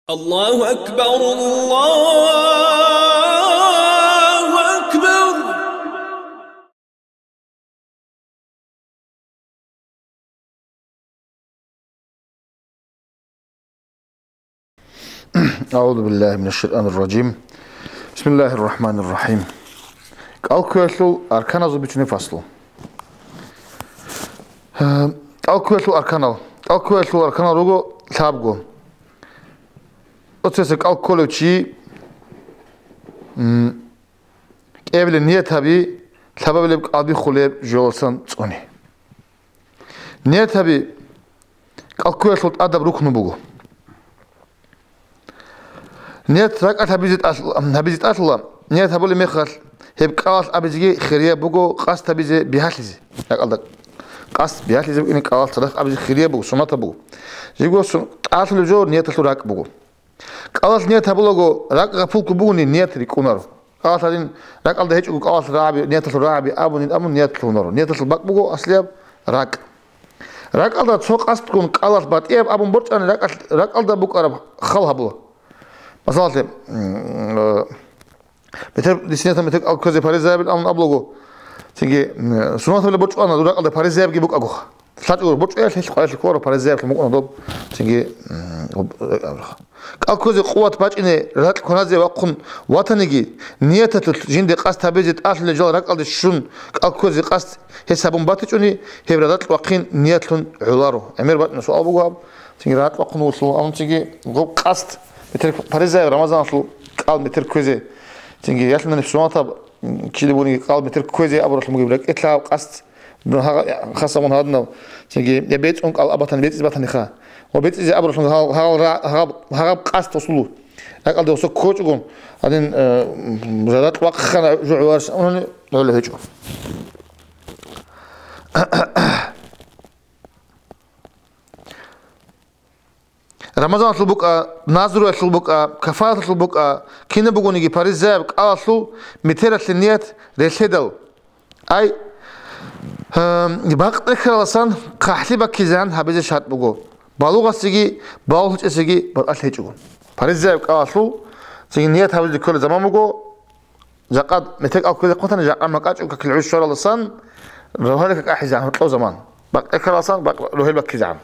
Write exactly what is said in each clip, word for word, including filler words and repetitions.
الله أكبر، الله أكبر. أعوذ بالله من الشيطان الرجيم. بسم الله الرحمن الرحيم. КӀалкквеялъул арканазул бицунеб фаслу. Э, кӀалкквеялъул арканал. КӀалкквеялъул арканал руго лъабго. Оцеса кӀалкколев чи, м, кӀиабилеб ният гьаби, лъабабилеб кӀалбихъулеб жоялдасан цӀуни. Ният гьаби кӀалкквеялъул тӀадаб рукну буго. Ният ракӀалъ гьабизе тӀал-, гьабизе тӀалъула, ният гьабулеб мехалъ гьеб кӀалалъ абизеги хирияб буго, къасд гьабизе бигьалъизе. РакӀалда къасд бигьалъизе букӀине кӀалалъ цадахъ абизе хирияб буго, суннатаб буго. Жибго сун-, тӀалъулеб жо нияталъул ракӀ буго. КӀалалъ ният гьабулаго, ракӀ гъапулго бугони, ният рикӀкӀунаро. КӀалалъ гьадин, ракӀалда гьечӀого кӀалалъ рагӀаби, нияталъул рагӀаби абунин абун ният лъугьунаро. Нияталъул бакӀ буго аслияб ракӀ. РакӀалда цо къасдгун кӀалалъ батӀияб абун борчӀани ракӀалъ-, ракӀалда букӀараб хал гьабула. Масалалъе, м, э, Метер, дица нияталъ метер кӀал кквезе паризаябилан абулаго. Цинги, м, суннатабилеб борчӀана, дур ракӀалда паризаябги букӀагоха. ЛъачӀого борчӀаялъ гьелъ къварилъи кколаро, паризаяб мукӀуна доб. Цинги, м, об-, э, кӀал кквезе къуват бачӀине радакь кваназе вахъун ватаниги, нияталъулъ жинде къасд гьабизе тӀалъулел жал ракӀалде щун кӀал кквезе къасд гьес гьабун батичӀони, гьеб радакь вахъин ниятлъун гӀоларо. ГӀемер бачӀунеб суал буго гьаб. Цинги рагӀатлъухъун вуссун, амма цинги гъоб къасд метер паризаяб Рамазаналъул кӀал метер кквезе. Цинги ялъунани суннатаб, м, кида бугониги кӀал метер кквезе абуралъун бугеб ракӀалда гьаб къасд, бу-, гьагъа-, хасабун гьадинав. Цинги я бецӀун кӀал абатани, бецӀизе батаниха. Ва бецӀизе абуралъун гьал-, гьал ра-, гьаб, гьаб къасд усулу. РакӀалде усо ккочӀого, гьадин, э, м, радакь вахъана жугьуарш, унани гӀоло гьечӀо. Рамазаналъул букӀа, назруялъул букӀа, кафараталъул букӀа, кинаб бугониги паризаяб кӀалалъул метералъе ният релълъедал. Ай, гьам, бакъ тӀехьаласан хъахӀлъи баккизегӀан гьабизе шартӀ буго. Балугъасеги, балугълъичӀесеги батӀалъи гьечӀого. Паризаяб кӀалалъул цинги ният гьабизе кколеб заман буго, Жакъа метер кӀал кквезе хъватани, жакъа макьачӀого какил гӀуж щваралдасан, рогьалил как ахӀизе гьанкьо заман. Бакъ эккаралдасан, бакъ рогьел баккизегӀан.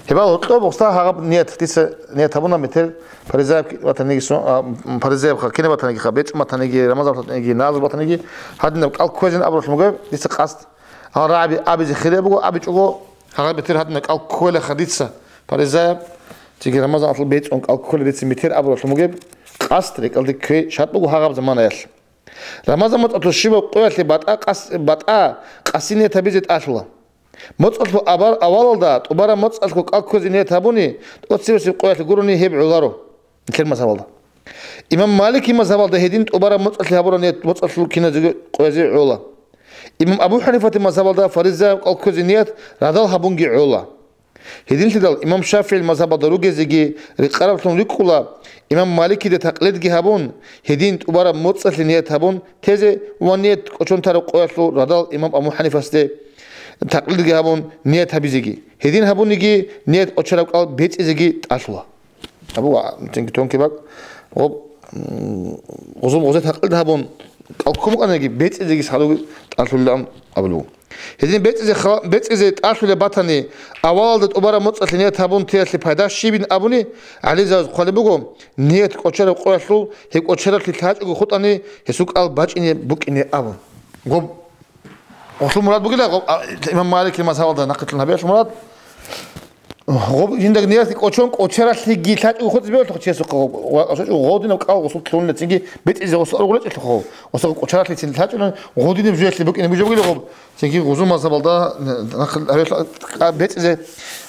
Гьебал гьоркьоб гъоста гьагъаб ният, дица ният гьабуна метер паризаяб батаниги су-, а, м, паризаяб ха-, кинаб батанигиха, бецӀ батаниги, Рамазан батаниги, назр батаниги, гьадинаб кӀал кквезин абуралъун бугеб, дица къасд. Гьал рагӀаби абизе хире буго, абичӀого, гьагъаб метер гьадинаб кӀал кквелаха дица паризаяб, цинги Рамазаналъул бецӀун кӀал кквелаха дица метер абуралъун бугеб, къасд рекӀалде кквей шартӀ буго гьагъаб заманаялъ. Рамазан моцӀалъул щибаб къоялъе батӀа къас-, батӀа къаси ният гьабизе тӀалъула. МоцӀалъул абар-, авалалда тӀубараб моцӀалъго кӀал кквезе ният гьабуни, тӀоцебесеб къоялъе гурони гьеб гӀоларо, нилъер мазгьабалда. Имам Малики мазгьабалда гьедин тӀубараб моцӀалъе гьабураб ният моцӀалъул киназего къоязе гӀола. Имам Абу ХӀанифатил мазгьабалда фаризаяб кӀал кквезе ният радал гьабунги гӀола. Гьединлъидал имам ШафигӀил мазгьабалда ругезеги рекъараблъун рикӀкӀула, имам Маликиде такълидги гьабун, гьедин тӀубараб моцӀалъе ният гьабун тезе ва ният кӀочон тараб къоялъул радал имам Абу ХӀанифасде такълидги гьабун ният гьабизеги. Гьедин гьабуниги ният кӀочараб кӀал бецӀизеги тӀалъула. Абу ва-, тенги тонкибак, гъоб, м, гъузум гъузе такълид гьабун, кӀал ккун букӀаниги бецӀизеги садуги тӀалъулилан абулеб. Гьедин бецӀизе ха-, бецӀизе тӀалъулеб батани, авалалда тӀубараб моцӀалъе ният гьабун теялъе пайда щибин абуни, гӀалимзабаз хъвалеб буго, ният кӀочараб къоялъул гьеб кӀочараблъи лъачӀого хутӀани, гьесул кӀал бачӀине букӀине абун. Гъоб, гъолъул мурад бугила, гъоб, а, имам Маликил мазгьабалда нахъилъун гьабиялъул мурад, гъоб, жиндаг ният кӀочон, кӀочараблъиги лъачӀого хутӀизе бегьулъухъ чиясухъа гъоб, ва, ва, гъодинаб кӀал гъосул лъугьунила, цинги бецӀизе гъосул аргъулечӀелъухъа гъоб, гъосул кӀочараблъицин лъачӀулан гъодинаб жуялъе букӀине бугеб бугила гъоб. Цинги гъузу мазгьабалда, нахъ-, гьабиялъ-, а, бецӀизе,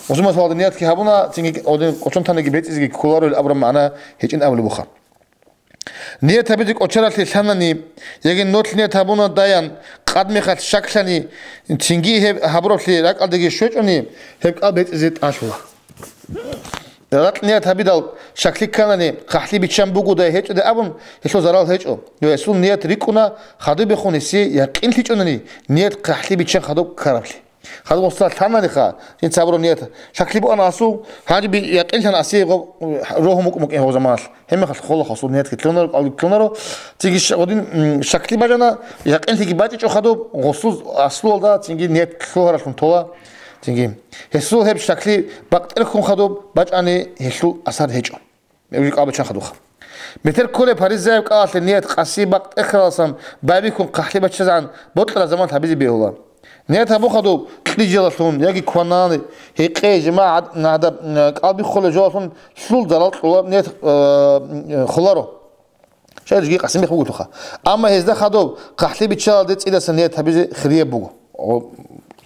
гъузу мазгьабалда ниятги гьабуна, цинги гъодин кӀочон таниги бецӀизеги кколаро абураб магӀна гьечӀин абулеб буха. Ният гьабизе кӀочараблъи лъанани, яги нолъ ният гьабуна даян, къад мехалъ щаклъани, цинги гьеб гьабураблъи ракӀалдеги щвечӀони, гьеб кӀал бецӀизе тӀалъула. Радакь ният гьабидал, щаклъи кканани, хъахӀлъи биччан бугодай гьечӀодай абун, гьелъул зарал гьечӀо. Гьесул ният рикӀкӀуна, хадубехун гьесие якъинлъичӀонани, ният хъахӀлъи биччан хадуб ккараблъи. Хадуб гъосда лъанариха, жинца гьабураб ният. Шаклъи букӀана асул, гьаниб якъинлъана асие гъо-, рогьун мукӀ-, мукӀин гьав заманалъ. Гьебмехалъ хола хасул ниятги лъунаро, кӀалги лъунаро. Цинги ш-, гъодин, м, шаклъи бажана, якъинлъиги бачӀичӀо хадуб, гъосул аслуялда цинги ният лъугьаралъун тола. Цинги гьесул гьеб шаклъи бакъ тӀерхьун хадуб бачӀани гьелъул асар гьечӀо. Гьеб жо кӀал бачан хадубха. Метер кколеб паризаяб кӀалалъе ният къаси бакъ тӀерхьаралдасан байбихьун хъахӀлъи баччазегӀан бокьараб заман гьабизе бегьула. Ният гьабун хадуб, кьижалалъун яги кванани, гьекъей, жимагӀ гӀад-, гӀадаб, м, кӀал биххулеб жоялъун лъул зарал кьула ният, э, холаро. Шайилги къасимихъ бугелъулха. Амма гьезда хадуб хъахӀлъи биччалалде цӀидасан ният гьабизе хирияб буго. О,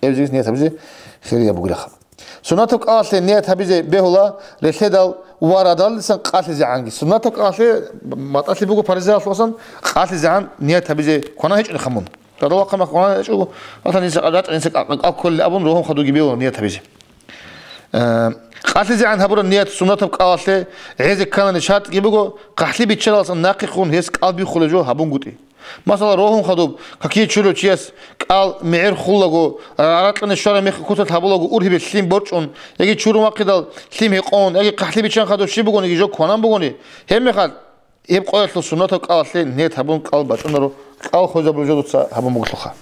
эбзигис ният гьабизе хирияб бугилаха. Суннатаб кӀалалъе ният гьабизе бегьула релъедал ва радалдасан къалъизегӀанги. Суннатаб кӀалалъе матӀалъи буго паризаялъуласан къалъизегӀан ният гьабизе квана гьечӀони хамун. Радал вахъа мах квана гьечӀого, ватан инса къадатӀа инса кӀал-, кӀал кколел абун рогьун хадуги бегьула ният гьабизе. Э, къалъизегӀан гьабураб ният суннатаб кӀалалъе гӀезе кканани шартӀги буго, хъахӀлъи биччалалсан нахъехун гьес кӀал биххулеб жо гьабунгутӀи. Масала, рогьун хадуб, какие чурав чияс кӀал мегӀер хуллаго, раракьане щвараб мехалъ куцалъ гьабулаго ургьибе лъим борчӀун, яги чурун вахъидал лъим гьекъон, яги хъахӀлъи биччан хадуб щиб бугониги жо кванан бугони, гьебмехалъ гьеб къоялъул суннатаб кӀалалъе ният гьабун кӀал бачӀунаро, кӀал хвезабулеб жо дуца гьабун бугелъулха.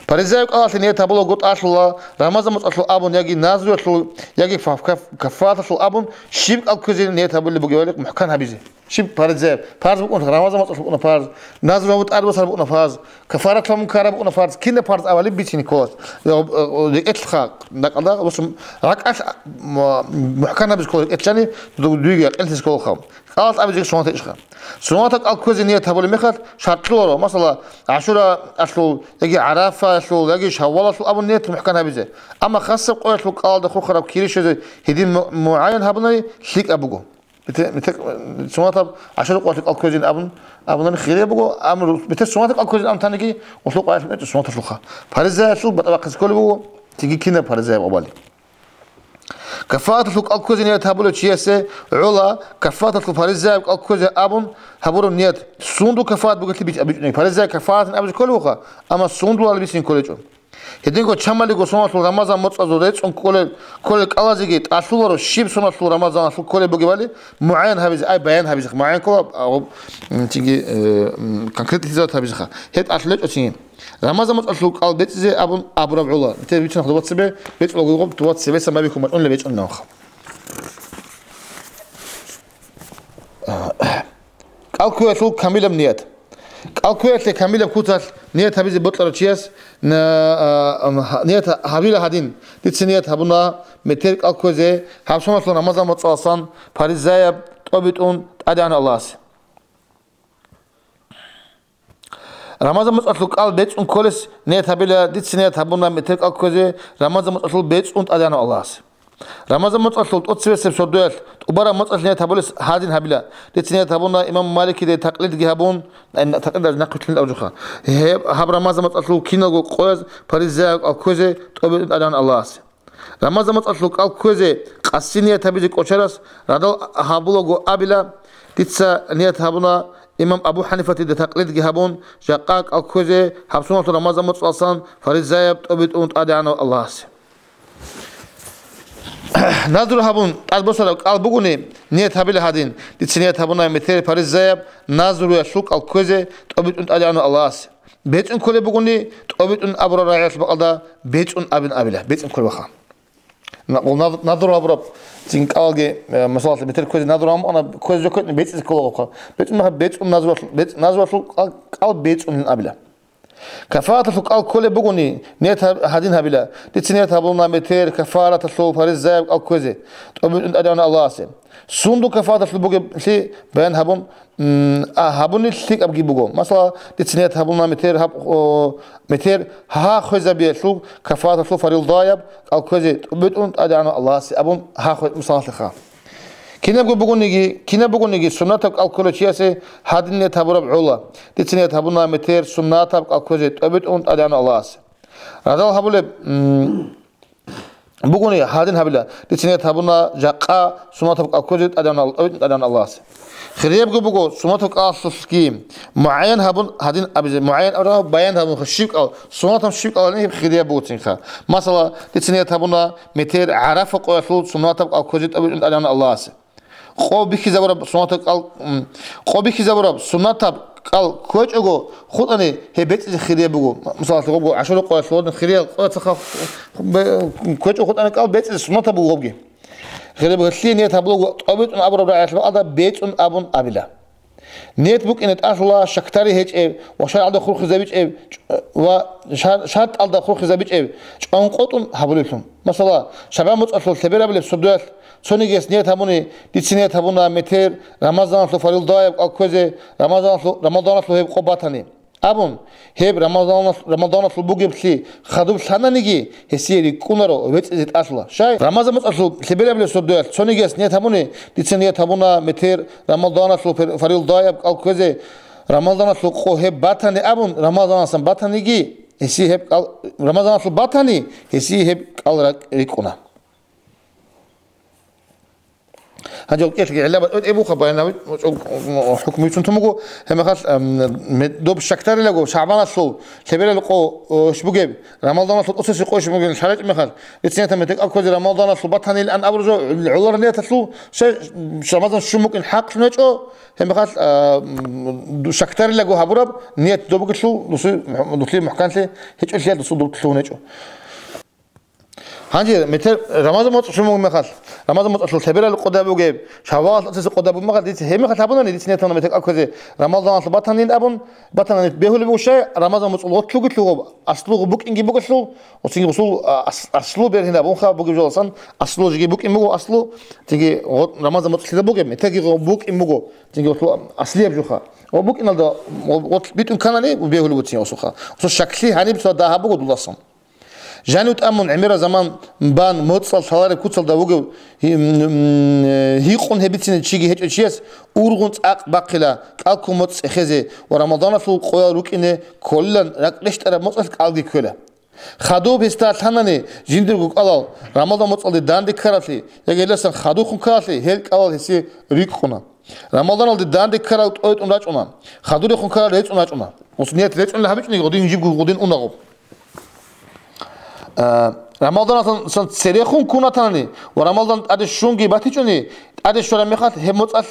Паризаяб кӀалалъе ният гьабулаго тӀалъула, Рамазан моцӀалъул абун яги назруялъул, яги фа-, каф-, кафараталъул абун щиб кӀал кквезе ният гьабулеб бугебали мухӀкан гьабизе. Щиб паризаяб? Парз букӀун, Рамазан моцӀалъ букӀуна парз, назру гьабун тӀадбасар букӀуна парз, кафаратал мункараб букӀуна парз, кинаб парз авалеб бицине кколас. Э, э, рекӀелъха, накъалда, в общем, ракӀалъ, м-, мухӀкан гьабизе ккола рекӀелъани, ду-, дуйги рекӀелъизе кколаха. КӀалалъ абизе суннат гьечӀха. Суннатаб кӀал кквезе ният гьабулеб мехалъ шартӀ лъугьаро, масала, ГӀашураялъул, яги ГӀарафаялъул, яги Шаввалалъул абун ният мухӀкан гьабизе. Амма хасаб къоялъул кӀалалда хурхараб кири щвезе гьедин му-, мугӀайян гьабунани лъикӀаб буго. Бете-, бете-, суннатаб гӀашура къоялъе кӀал кквезин абун, абунани хирияб буго, амру-, бетер суннатаб кӀал кквезин абун таниги, гъолъул къоялъ бетӀер суннаталъулха. Паризаялъул батӀа бахъизе кколеб буго, цинги кинаб паризаяб къабали. Кафараталъул кӀал кквезе ният гьабулев чиясе гӀола, кафараталъул паризаяб кӀал кквезе абун гьабураб ният, сундул кафарат бугелъи бич-, бичӀчӀуней. Паризаяб кафаратин абизе кколевха, амма сундулал бицин кколечӀо. Гьединго чамалиго соналъул Рамазан моцӀазул рецӀун кколел, кколел кӀалазеги тӀалъуларо щиб соналъул Рамазаналъул кколеб бугебали мугӀайян гьабизе, ай, баян гьабизе, мугӀайян ккола, а, м, цинги, э, м, конкретлъизарат гьабизеха. Гьеб тӀалъулечӀо цинги. Рамазан моцӀалъул кӀал бецӀизе абун абураб гӀола. Нилъер бицунахъ дубацебе, бецӀулаго гъоб дубацебе самабихьун бачӀунила бечӀун нахъа. КӀал кквеялъул камилаб ният. КӀал кквеялъе камилаб куцалъ ният гьабизе бокьарав чияс на-, а, ам, гьа-, ният гьабила гьадин, дица ният гьабуна метер кӀал кквезе, гьабсуналъул Рамазан моцӀаласан, паризаяб тӀобитӀун тӀадегӀанав Аллагьасе. Рамазан моцӀалъул кӀал бецӀун кколес ният гьабила, дица ният гьабуна метер кӀал кквезе Рамазан моцӀалъул бецӀун тӀадегӀанав Аллагьасе. Рамазан моцӀалъул тӀоцебесеб сордоялъ тӀубараб моцӀалъ ният гьабулес гьадин гьабила, дица ният гьабуна имам Маликиде такълидги гьабун, ай, такълид нахъвилълъин абурха. Гьеб, гьаб Рамазан моцӀалъул киналго къояз паризаяб кӀал кквезе тӀобитӀун тӀадегӀанав Аллагьасе. Рамазан моцӀалъул кӀал кквезе къаси ният гьабизе кӀочарас радал гьабулаго абила, дица ният гьабуна имам Абу Ханифатида такълидги гьабун, жакъа кӀал кквезе гьабсуналъул Рамазан моцӀаласан фаризаяб тӀобитӀун тӀадегӀанав Аллагьасе. Назру гьабун тӀадбосараб кӀал бугони, ният гьабила гьадин, дица ният гьабуна метер фаризаяб назруялъул кӀал кквезе тӀобитӀун тӀадегӀанав Аллагьасе. БецӀун кколеб бугони, тӀобитӀун абураб рагӀиялъул бакӀалда бецӀун абин абила, бецӀун кколебаха. На-, над-, надрур гьабураб цин кӀалги, э, масалалъ, бетер кквезе надрур гьабун ана, кквезе жо кквезе бецӀизе кколагъабха. БецӀун мехалъ бецӀун назрулъ-, бецӀ-, назрулъул кӀал, кӀал бецӀунин абила. Кафараталъул кӀал кколеб бугони, ният гьаб-, гьадин гьабила. Дица ният гьабуна метер кафараталъул фаризаяб кӀал кквезе, тӀобитӀун тӀадегӀанав Аллагьасе. Сундул кафараталъул бугеблъи баян гьабун, м, а, гьабуни лъикӀабги буго. Масала, дица ният гьабуна метер гьаб-, о, метер гьа хвезабиялъул кафараталъул фарилдаяб кӀал кквезе тӀубитӀун тӀадегӀанав Аллагьасе абун гьа хве-, мисалалъеха. Кинабго бугониги, кинаб бугониги суннатаб кӀал кколев чиясе гьадин ният гьабураб гӀола. Дица ният гьабуна метер суннатаб кӀал кквезе тӀубитӀун тӀадегӀанав Аллагьасе. Радал гьабулеб, м, бугони, гьадин гьабила, дица ният гьабуна жакъа суннатаб кӀал кквезе тӀадегӀан Ал-, тӀадегӀан Аллагьасе. Хириябго буго суннатаб кӀалалъулъги мугӀайян гьабун гьадин абизе, мугӀайян абураб баян гьабунха щиб кӀал, суннатаб щиб кӀалалин гьеб хирияб бугоцинха. Масала, дица ният гьабуна метер ГӀарафа къоялъул суннатаб кӀал кквезе тӀадегӀан Аллагьасе. Къо бихьизабураб суннатаб кӀал, м, къо бихьизабураб суннатаб кӀал кквечӀого хутӀани, гьеб бецӀизе хирияб буго. Мисалалъе, гъобго гӀашура къоялъ хириял къояцаха кквечӀого хутӀани кӀал бецӀизе суннатаб буго гъобги. Гьелеб гьелъие ният гьабулаго тӀобитӀун абураб рагӀиялъ бакӀалда бецӀун абун абила. Ният букӀине тӀалъула шактари гьечӀеб ва шаргӀалда хурхизабичӀеб чӀ-, ва шар-, шартӀалда хурхизабичӀеб чӀванкъотӀун гьабулеблъун. Масала, шагьбан моцӀалъул лъеберабилеб сордоялъ цонигияс ният гьабуни, дица ният гьабуна метер Рамазаналъул фарилдаяб кӀал кквезе, Рамазаналъу-, Рамазаналъул гьеб къо батани. Абун, гьеб Рамазаналъ-, Рамазаналъул бугеблъи хадуб лъананиги, гьесие рикӀкӀунаро ва бецӀизе тӀалъула. Щай? Рамазан моцӀалъул лъеберабилеб сордоялъ цонигияс ният гьабуни, дица ният гьабуна метер Рамазаналъул фер-, фарилдаяб кӀал кквезе, Рамазаналъул къо гьеб батани абун, Рамазанасан батаниги, гьесие гьеб кӀал, Рамазаналъул батани, гьесие гьеб кӀал ракӀ-, рикӀкӀуна. Гьанже гьелъги гӀилла батӀи буха баянав хӀукму бицун тумуго, гьеб мехалъ, ам, мед-, доб шактарилаго, шагьбаналъул лъеберал къо, о, щиб бугеб, Рамазаналъул тӀоцеси къо щиб бугеб лъалечӀеб мехалъ, дица ният гьабуна метер кӀал кквезе Рамазаналъул батанилан абураб жо гӀолареб нияталъул, щай, Рамазан щун букӀин хӀакълъун гьечӀо, гьеб мехалъ, а, м, ду-, шактарилаго гьабураб ният доб бугелъул, дусу-, дулъи мухӀканлъи гьечӀолъиялъ дусул доб лъугьун гьечӀо. Гьанже метер Рамазан моцӀ щун бугеб мехалъ, Рамазан моцӀалъул лъеберал къо доб бугеб, шагьбаналъул тӀоцеси къо доб бугеб мехалъ, дица гьеб мехалъ гьабунани, дица ният гьабуна метер кӀал кквезе Рамазаналъул батанилан абун, батанани бегьулеб буго щай, Рамазан моцӀ лъолъуги лъугьун, аслуги букӀинги бугелъул, оцинги гъусул, а, ас-, аслу бергьинаб унха бугеб жоялдасан, аслу жеги букӀин буго аслу, цинги гъо-, Рамазан моцӀ лъида бугеб, метерги гъо-, букӀин буго, цинги гъолъул аслияб жоха. Ва букӀиналда гъо-, гъо-, битӀун кканани, бегьулеб буцин осуха. Осул шаклъи гьаниб цо дагьаб буго дуласан. Жанив тӀамун гӀемераб заман бан моцӀал лъалареб куцалда вугев гьи-, м, м, гьикъун гьеб бицине чиги гьечӀев чияс ургъун цӀакъ бахъила кӀал ккун моцӀ цӀехезе ва Рамазаналъул къоял рукӀине кколилан ракӀ рещтӀараб моцӀалъ кӀалги кквела. Хадуб гьесда лъанани жиндирго кӀалал Рамазан моцӀалде данде ккаравлъи яги гьелдасан хадурхъун ккаралъи гьел кӀалал гьесие рикӀкӀуна. Рамазаналде данде ккарал тӀойтӀун рачӀуна, хадурехун ккарал рецӀун рачӀуна. Ус ният рецӀунила гьабичӀониги, гъудин жибго гъудин унагъуб. А, Рамазаналъан церехун ккун ратанани ва Рамазан тӀаде щунги батичӀони, тӀаде щвараб мехалъ гьеб моцӀалъ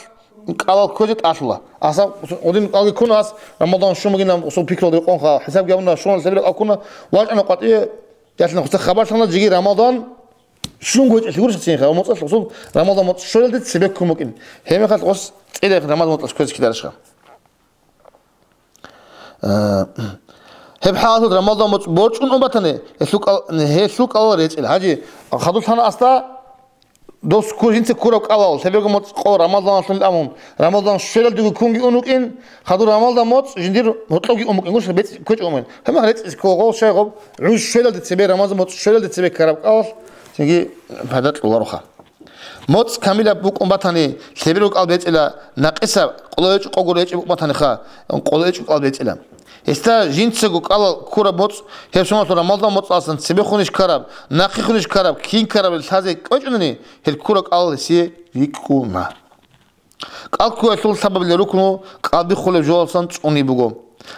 кӀалал кквезе тӀалъула. Аса гъудин кӀалги ккуна ас, Рамазан щун бугин, ам усул пикрал рекъон ха, хӀисабги гьабуна, щуна лъебераб кӀал ккуна, вачӀана къватӀиве, ялъана хуца хабар лъана, жеги Рамазан щун гьечӀелъи гурищ цинха, ва моцӀалъ усул Рамазан моцӀ щвелалде цебе ккун букӀин. Гьеб мехалъ ус цӀидахъ Рамазан моцӀалъ кквезе ккеларищха? Э, гьеб хӀалалъулъ Рамазан моцӀ борчӀун ун батани, гьелъул кӀал-, гьелъул кӀалал рецӀила. Гьанже хадур лъана асда, дос ккур-, жинца ккураб кӀалал, лъеберго моцӀ къо Рамазаналъул амун, Рамазан щвелалдего ккунги ун вукӀин, хадур Рамазан моцӀ жиндир гьоркьовги ун букӀин, гурищ бецӀ-, кквечӀо умугӀин. Гьеб мехалъ рецӀизе ккола гъол щай гъоб, гӀуж щвелалде цебе, Рамазан моцӀ щвелалде цебе ккараб кӀалал, цинги пайда кьолароха. МоцӀ камилаб букӀун батани, лъеберго кӀал бецӀила, накъисаб, къоло гьечӀо къого гьечӀеб букӀун батаниха, къоло гьечӀо кӀал бецӀила. Гьесда жинцаго кӀалал ккураб моцӀ, гьеб соналъул Рамазан моцӀалъан цебехунищ ккараб, нахъехунищ ккараб, кин ккараб лъазе кӀвечӀунани, гьел ккураб кӀалал гьесие рикӀкӀуна. КӀал ккуялъул лъабабилеб рукну кӀал биххулеб жоялдасан цӀуни буго.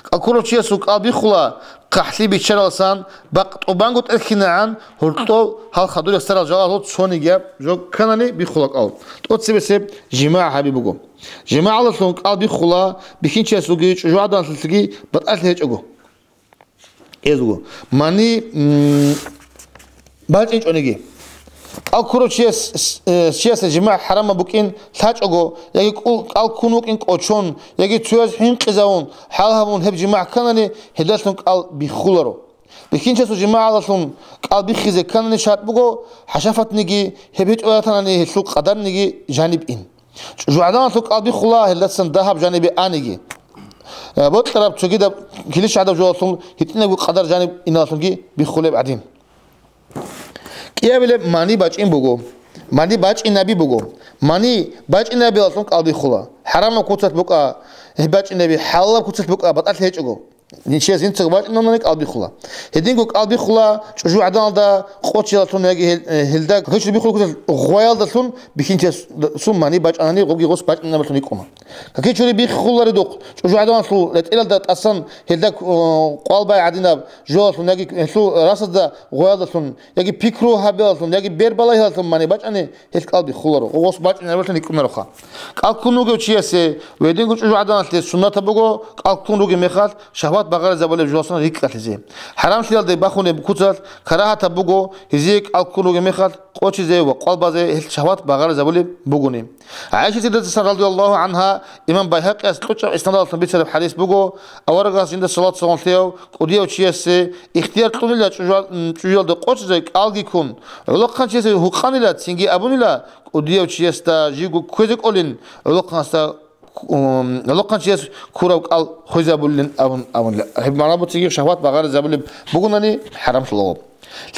КӀал ккурав чиясул кӀал биххула, хъахӀлъи биччаралдасан, бакъ тӀубанго тӀерхьинегӀан гьоркьов гьал хадур ясарал жалазул цонигияб жо кканани биххула кӀал. ТӀоцебесеб жимагӀ гьаби буго. ЖимагӀалдалъун кӀал биххула, бихьинчиясулги чӀужугӀаданалъулъги батӀалъи гьечӀого. Гьезго. Мани, м, бачӀинчӀониги. КӀал ккурав чияс, с-, э, чиясе жимагӀ хӀарамаб букӀин лъачӀого, яги кӀул-, кӀал ккун вукӀин кӀочон, яги цояз хӀинкъизавун, хӀал гьабун гьеб жимагӀ кканани, гьелдалъун кӀал биххуларо. Бихьинчиясул жимагӀалдалъун кӀал биххизе кканани шартӀ буго, хӀашафатниги, гьеб гьечӀо ратанани гьелъул къадарниги жаниб ин. ЧӀужугӀаданалъул кӀал биххула, гьелдасан дагьаб жанибе аниги. Э, бокьараб цогидаб килищ гӀадаб жоялъул гьитӀинабго къадар жаниб иналъунги биххулеб гӀадин. КӀиабилеб мани бачӀин буго. Мани бачӀинаби буго. Мани бачӀинабилалъун кӀал биххула. ХӀарамаб куцалъ букӀа, гьеб бачӀинаби, хӀалалаб куцалъ букӀа, батӀалъи гьечӀого. Ничияс жинцаго бачӀинани кӀал биххула. Гьединго кӀал биххула чӀужугӀаданалда къочиялдалъун яги гьел-, э, гьелда гьечӀо биххулеб гъоялдалъун бихьинчиясул мани бачӀанани гъоги гъос бачӀинабалъун рикӀкӀуна. Какичури биххуларедухъ чӀужугӀаданалъул ретӀелалда тӀасан гьелда, э, къвалбай гӀадинаб жоялъун яги гьелъул расазда гъоялдалъун яги пикру гьабиялдалъун яги бербалагьиялдалъун мани бачӀани гьелъ кӀал биххуларо, гъос бачӀинабалъун рикӀкӀунароха. КӀал ккун ругев чиясе ва гьединго чӀужугӀаданалъе суннатаб буго, кӀал ккун ругеб мехалъ шагьват багъаризабулеб жоялдасан рикӀкӀалъизе. ХӀарамлъиялде бахунеб куцалъ карагьатаб буго, гьезие кӀал ккун ругеб мехалъ къочизе ва къвалбазе гьелъ шагьват багъаризабулеб бугони. ГӀайшатидасан радияллагьу гӀангьа имам Байгьакъияс кьучӀаб иснадалъун бицараб хӀадис буго, аварагас жинда салат салам лъеяв кӀудияв чиясе ихтияр кьунила чӀужугӀал-, м, чӀужуялда къочизе кӀалги ккун, гӀолохъанчиясе гьукъанила, цинги абунила, кӀудияв чиясда живго кквезе кӀолин, гӀолохъанасда, м, гӀолохъанчияс ккурав кӀал хвезабулин абун, абунила. Гьеб магӀна буцинги шагьват багъаризабулеб бугонани хӀарамлъулаго.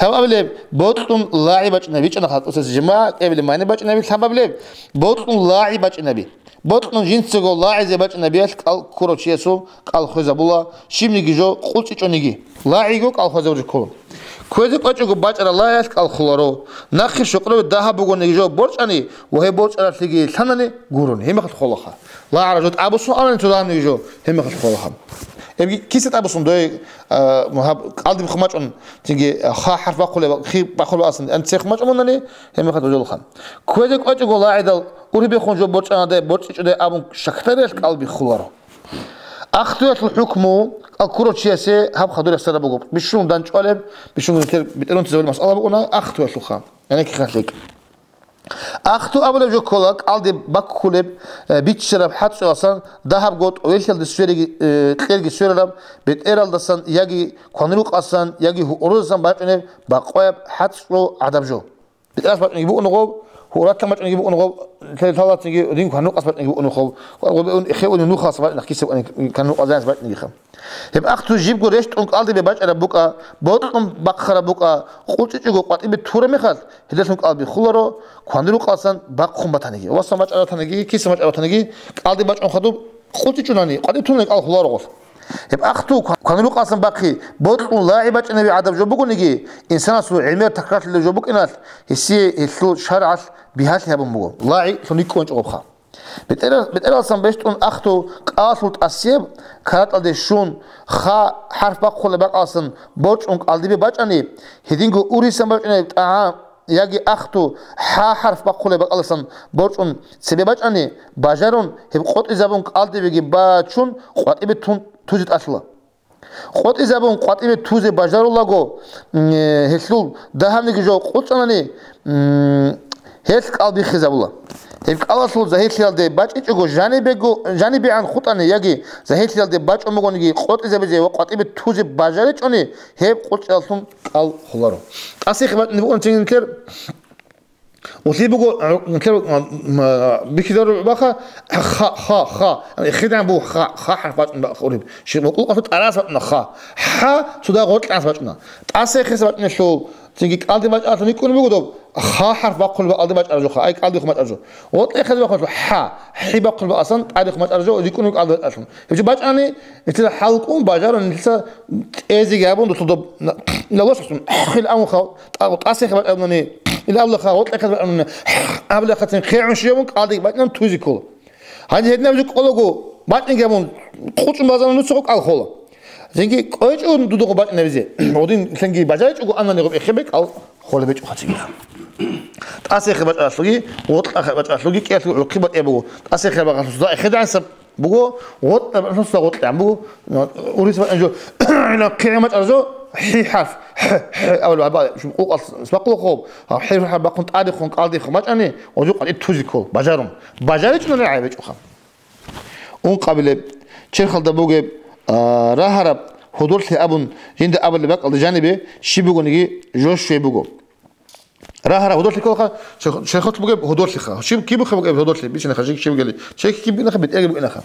Лъабабилеб, бокьун лагӀи бачӀинаби, бичӀчӀана хатӀусес жима, кӀебилеб мани бачӀинаби, лъабабилеб, бокьун лагӀи бачӀинаби. Бокьун жинцаго лагӀизе бачӀинабиялъ кӀал ккурав чиясул кӀал хвезабула, щибниги жо къулчӀичӀониги. ЛагӀиго кӀал хвезабурги ккола. Кквезе кӀвечӀого бачӀарал лагӀиялъ кӀал хволаро. Нахъе щокърове дагьаб бугониги жо борчӀани ва гьеб борчӀараблъиги лъанани гурони, гьеб мехалъ хволаха. ЛагӀара жо тӀабуссун абуни цо дагьабниги жо, гьеб мехалъ хволаха. Эбги киса тӀабуссун дой, а, гьаб кӀалдиб хъумачӀун, цинги ха хӀарф бахъулеб, хи бахъулеб асан, ан цех мачӀун мунани, гьеб мехалъ божолха. Кквезе кӀвечӀого лагӀидал ургьибехун жо борчӀанадай, борчӀичӀодай абун щакдарилъ кӀал биххуларо. Ахтуялъул хӀукму кӀал ккурав чиясе гьаб хадур ясараб буго. Бищун данчӀвалеб, бищун бетӀерунтизабулеб масъала букӀуна ахтуялъулха, гӀенеккиха лъикӀ. Ахту абулеб жо ккола кӀалдиб баккулеб, э, биччараб хӀацӀцӀуялдасан дагьабго тӀовелъиялде свериги, э, кьерги сверараб, бетӀералдасан яги кванрукъасан яги гьуруздасан бачӀунеб бакъваяб хӀацӀцӀул гӀадаб жо. БетӀерас бачӀунги букӀун гъоб, гьуратан бачӀунги букӀун гъоб, лъе-, лъалацинги дин кванрукъас бачӀунги букӀун гъоб, гъобе ун эхе уни нухалса бачӀна киса уни кванрукъазанас бачӀнигиха. Гьеб ахту жибго рещтӀун кӀалдибе бачӀараб букӀа, бокьун бахъараб букӀа, къулчӀичӀого къватӀибе тураб мехалъ, гьелдалъун кӀал биххуларо, кванрукъасан бахъун батаниги, васан бачӀараб батаниги, киса бачӀараб батаниги, кӀалдиб бачӀун хадуб, къулчӀичӀунани, къватӀиб тунани кӀал хволаро гъос. Гьеб ахту кван-, кванрукъасан бахъи бокьун лагӀи бачӀинаби гӀадаб жо бугониги, инсанасул гӀемер такрарлъулеб жо букӀиналъ, гьесие гьелъул шаргӀалъ бигьалъи гьабун буго, лагӀи лъуниккун чӀобха. БетӀера-, бетӀералдасан бещтӀун ахту кӀалалъул тӀасияб каратӀалде щун, ха хӀарф бахъулеб бакӀалдасан борчӀун кӀалдибе бачӀани, гьединго ургьисан бачӀунеб тӀагӀам, яги ахту хӀа хӀарф бахъулеб бакӀалдасан борчӀун цебе бачӀани, бажарун гьеб къотӀизабун кӀалдибеги бачун къватӀибе тун тузе тӀалъула. КъотӀизабун къватӀибе тузе бажарулаго, м, гьелъул дагьабниги жо къулчӀанани, м, гьелъ кӀал биххизабула. Гьеб кӀалалъул загьирлъиялде бачӀичӀого жанибего-, жанибегӀан хутӀани яги загьирлъиялде бачӀун бугониги къотӀизабизе ва къватӀибе тузе бажаричӀони, гьеб къулчӀалъун кӀал хволаро. ТӀасихъ бачӀунеб бугун цинги нилъер, улъи буго, нилъер, м, м, бихьизарул баха, ха, ха, ха, хидагӀан буго ха, ха хӀарф бачӀун бахъ уриб. Ши-, мукъулкъалъул тӀараялъ бачӀуна ха. ХӀа цо дагь гъоркьанас бачӀуна. ТӀасихъес бачӀунелъул, цинги кӀалдиб бачӀаралъун рикӀкӀунеб буго доб, ха хӀарф бахъулеб бакӀалде бачӀараб жо ха, ай кӀалдихъ бачӀараб жо. Гъоркьихъес бахъулеб хӀа, хӀи бахъулеб бакӀасан тӀадихъ бачӀараб жо, рикӀкӀунеб кӀалдиб бачӀаралъун. Гьеб жо бачӀани, нилъеда хӀалкӀун бажарун нилъеца тӀезеги гьабун, дутул доб, на-, налосалъун, хил амун хал, тӀа-, тӀасихъе бачӀарабуни, ил абла ха, гъоркьихъе бачӀарабуни, абла хацин хъегӀун щибун кӀалдихъ бачӀун тузи ккола. Гьанже гьединаб жо кӀолаго, бачӀинги гьабун, къучӀун базана нуцаго кӀал хола. Зинги кӀвечӀо дудуго бачӀинабизе. Гъудин лъенги бажаричӀого анани гъуб эхебе кӀал хола бечӀо хацигиха. ТӀасихъе бачӀаралъуги, гъоркьахъе бачӀаралъуги, кӀиялъуги гӀурхъи батӀияб буго. ТӀасихъе бачӀаралъуса эхедагӀан саб буго, гъоркьа бачӀаралъуса гъоркьагӀан буго, урис бачӀан жо, гӀина хъегӀан бачӀарал жо, хӀи хӀарф, хӀ, хӀ, абал баба, шум къукъал сбакъулахъо, гьаб хӀи хӀарф бахъун тӀадихъун, кӀалдихъун бачӀани, гъожу къватӀи тузи ккол, бажарун. БажаричӀунани гӀайбечӀоха. Ункъабилеб, черхалда бугеб, а, рагьараб гьудорлъи абун, жинда абулеб бакӀалда жанибе щиб бугониги жо щвей буго. Рагьараб гьудорлъи кколаха, черх-, черхалъ бугеб гьудорлъиха. Щиб, кибухъе бугеб гьудорлъи, бичинаха, жиг щиб гели. Черх киб букӀинаха, бетӀерги букӀинаха.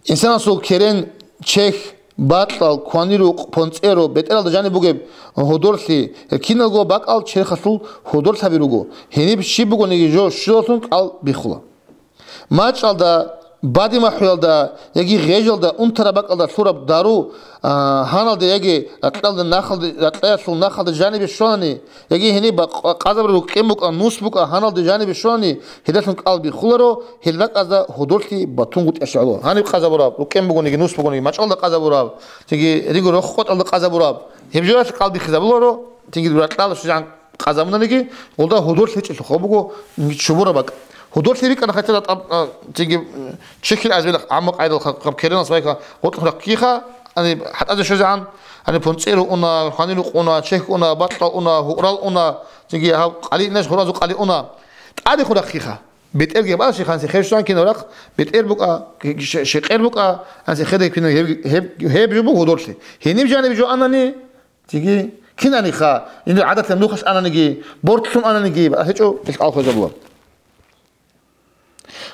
Инсанасул керен, черх, бакьал, кванирукъ, понцӀеро, бетӀералда жаниб бугеб гьудорлъи, киналго бакӀал черхалъул гьудорлъаби руго. Гьениб щиб бугониги жо щулалъун кӀал биххула. МачӀалда бадимахӀуялда яги гъежалда унтараб бакӀалда лъураб дару, а, гьаналде яги ракьалда нахалде, ракьаялъул нахалда жанибе щванани, яги гьениб ба-, къазабураб рукӀкӀен букӀа, нус букӀа, гьаналде жанибе щванани, гьелдалъун кӀал биххуларо, гьел ракӀазда гьудоллъи батунгутӀиялъе гӀоло. Гьаниб къазабураб, рукӀкӀен бугониги, нус бугониги, мачӀалда къазабураб, цинги ригу рохъ къотӀалда къазабураб, гьеб жоялъ кӀал биххизабуларо, цинги ракьалда щвезегӀан къазабунаниги, гъолда гьудоллъи гьечӀелъухъ буго чубураб бакӀ. Гьудоллъи бикӀана хӀатта тӀаб-, а, цинги, м, чехьил азбелахъ, гӀамма къайдал ха-, хаб керенас вайха гъоркьухъ рахъиха, ани хӀатӀазе щвезегӀан, ани пунцӀи руна, хвани рукъуна, чехь уна, бакьа уна, гьукърал уна, цинги гьаб къали инаш гьуразу къали уна. ТӀадехун рахъиха. БетӀерги гьаб алъи ханси херщван кинав рахъ, бетӀер букӀа, ш-, шекъер букӀа, анси хеде кинав гьеб, гьеб, гьеб жо буго гьудоллъи. Гьениб жаниб жо анани, Диги, кинаниха, жинда гӀадатаб нухалъ ананиги, бортлъун ананиги, гьечӀо, ил кӀал хвезабула.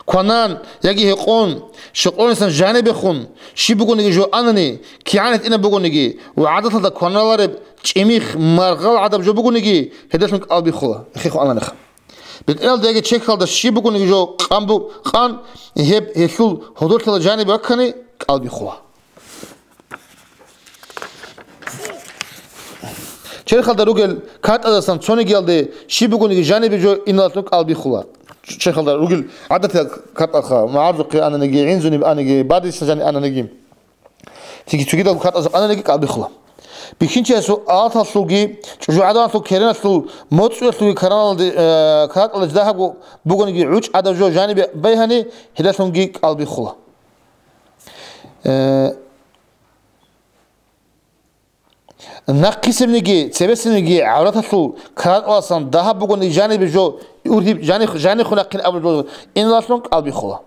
Кванан яги гьекъон, щокълонисан жанибехун, щиб бугониги жо анани, кигӀан гьитӀинаб бугониги ва гӀадаталда кваналареб чӀимих маргъал гӀадаб жо бугониги, гьелдалъун кӀал биххула, эхихъо ананиха. БетӀералда яги чехьалда щиб бугониги жо къан бу-, къан, гьеб гьелъул гьудолъала жаниб ваккани, кӀал биххула. Черхалда ругел картӀаздасан цонигиялде щиб бугониги жанибе жо иналъун кӀал биххула. Черхалда ругел гӀадатиял картӀалха, магӀарзухъе ананиги, гӀинзуниб ананиги, бадиса жани ананиги, цинги цогидал картӀазухъ ананиги кӀал биххула. Бихьинчиясул алаталъулги, чӀужугӀаданалъул кереналъул, моцӀуялъулги караналде, э, картӀалда дагьабго бугониги гӀучӀ гӀадаб жо жанибе байхьани, гьелдалъунги кӀал биххула. Э, нахъисебниги, цебесебниги гӀавраталъул каратӀаласан дагьаб бугони жанибе жо ургьиб, жани-, жанихъун рахъин абураб жо иналъун кӀал биххула.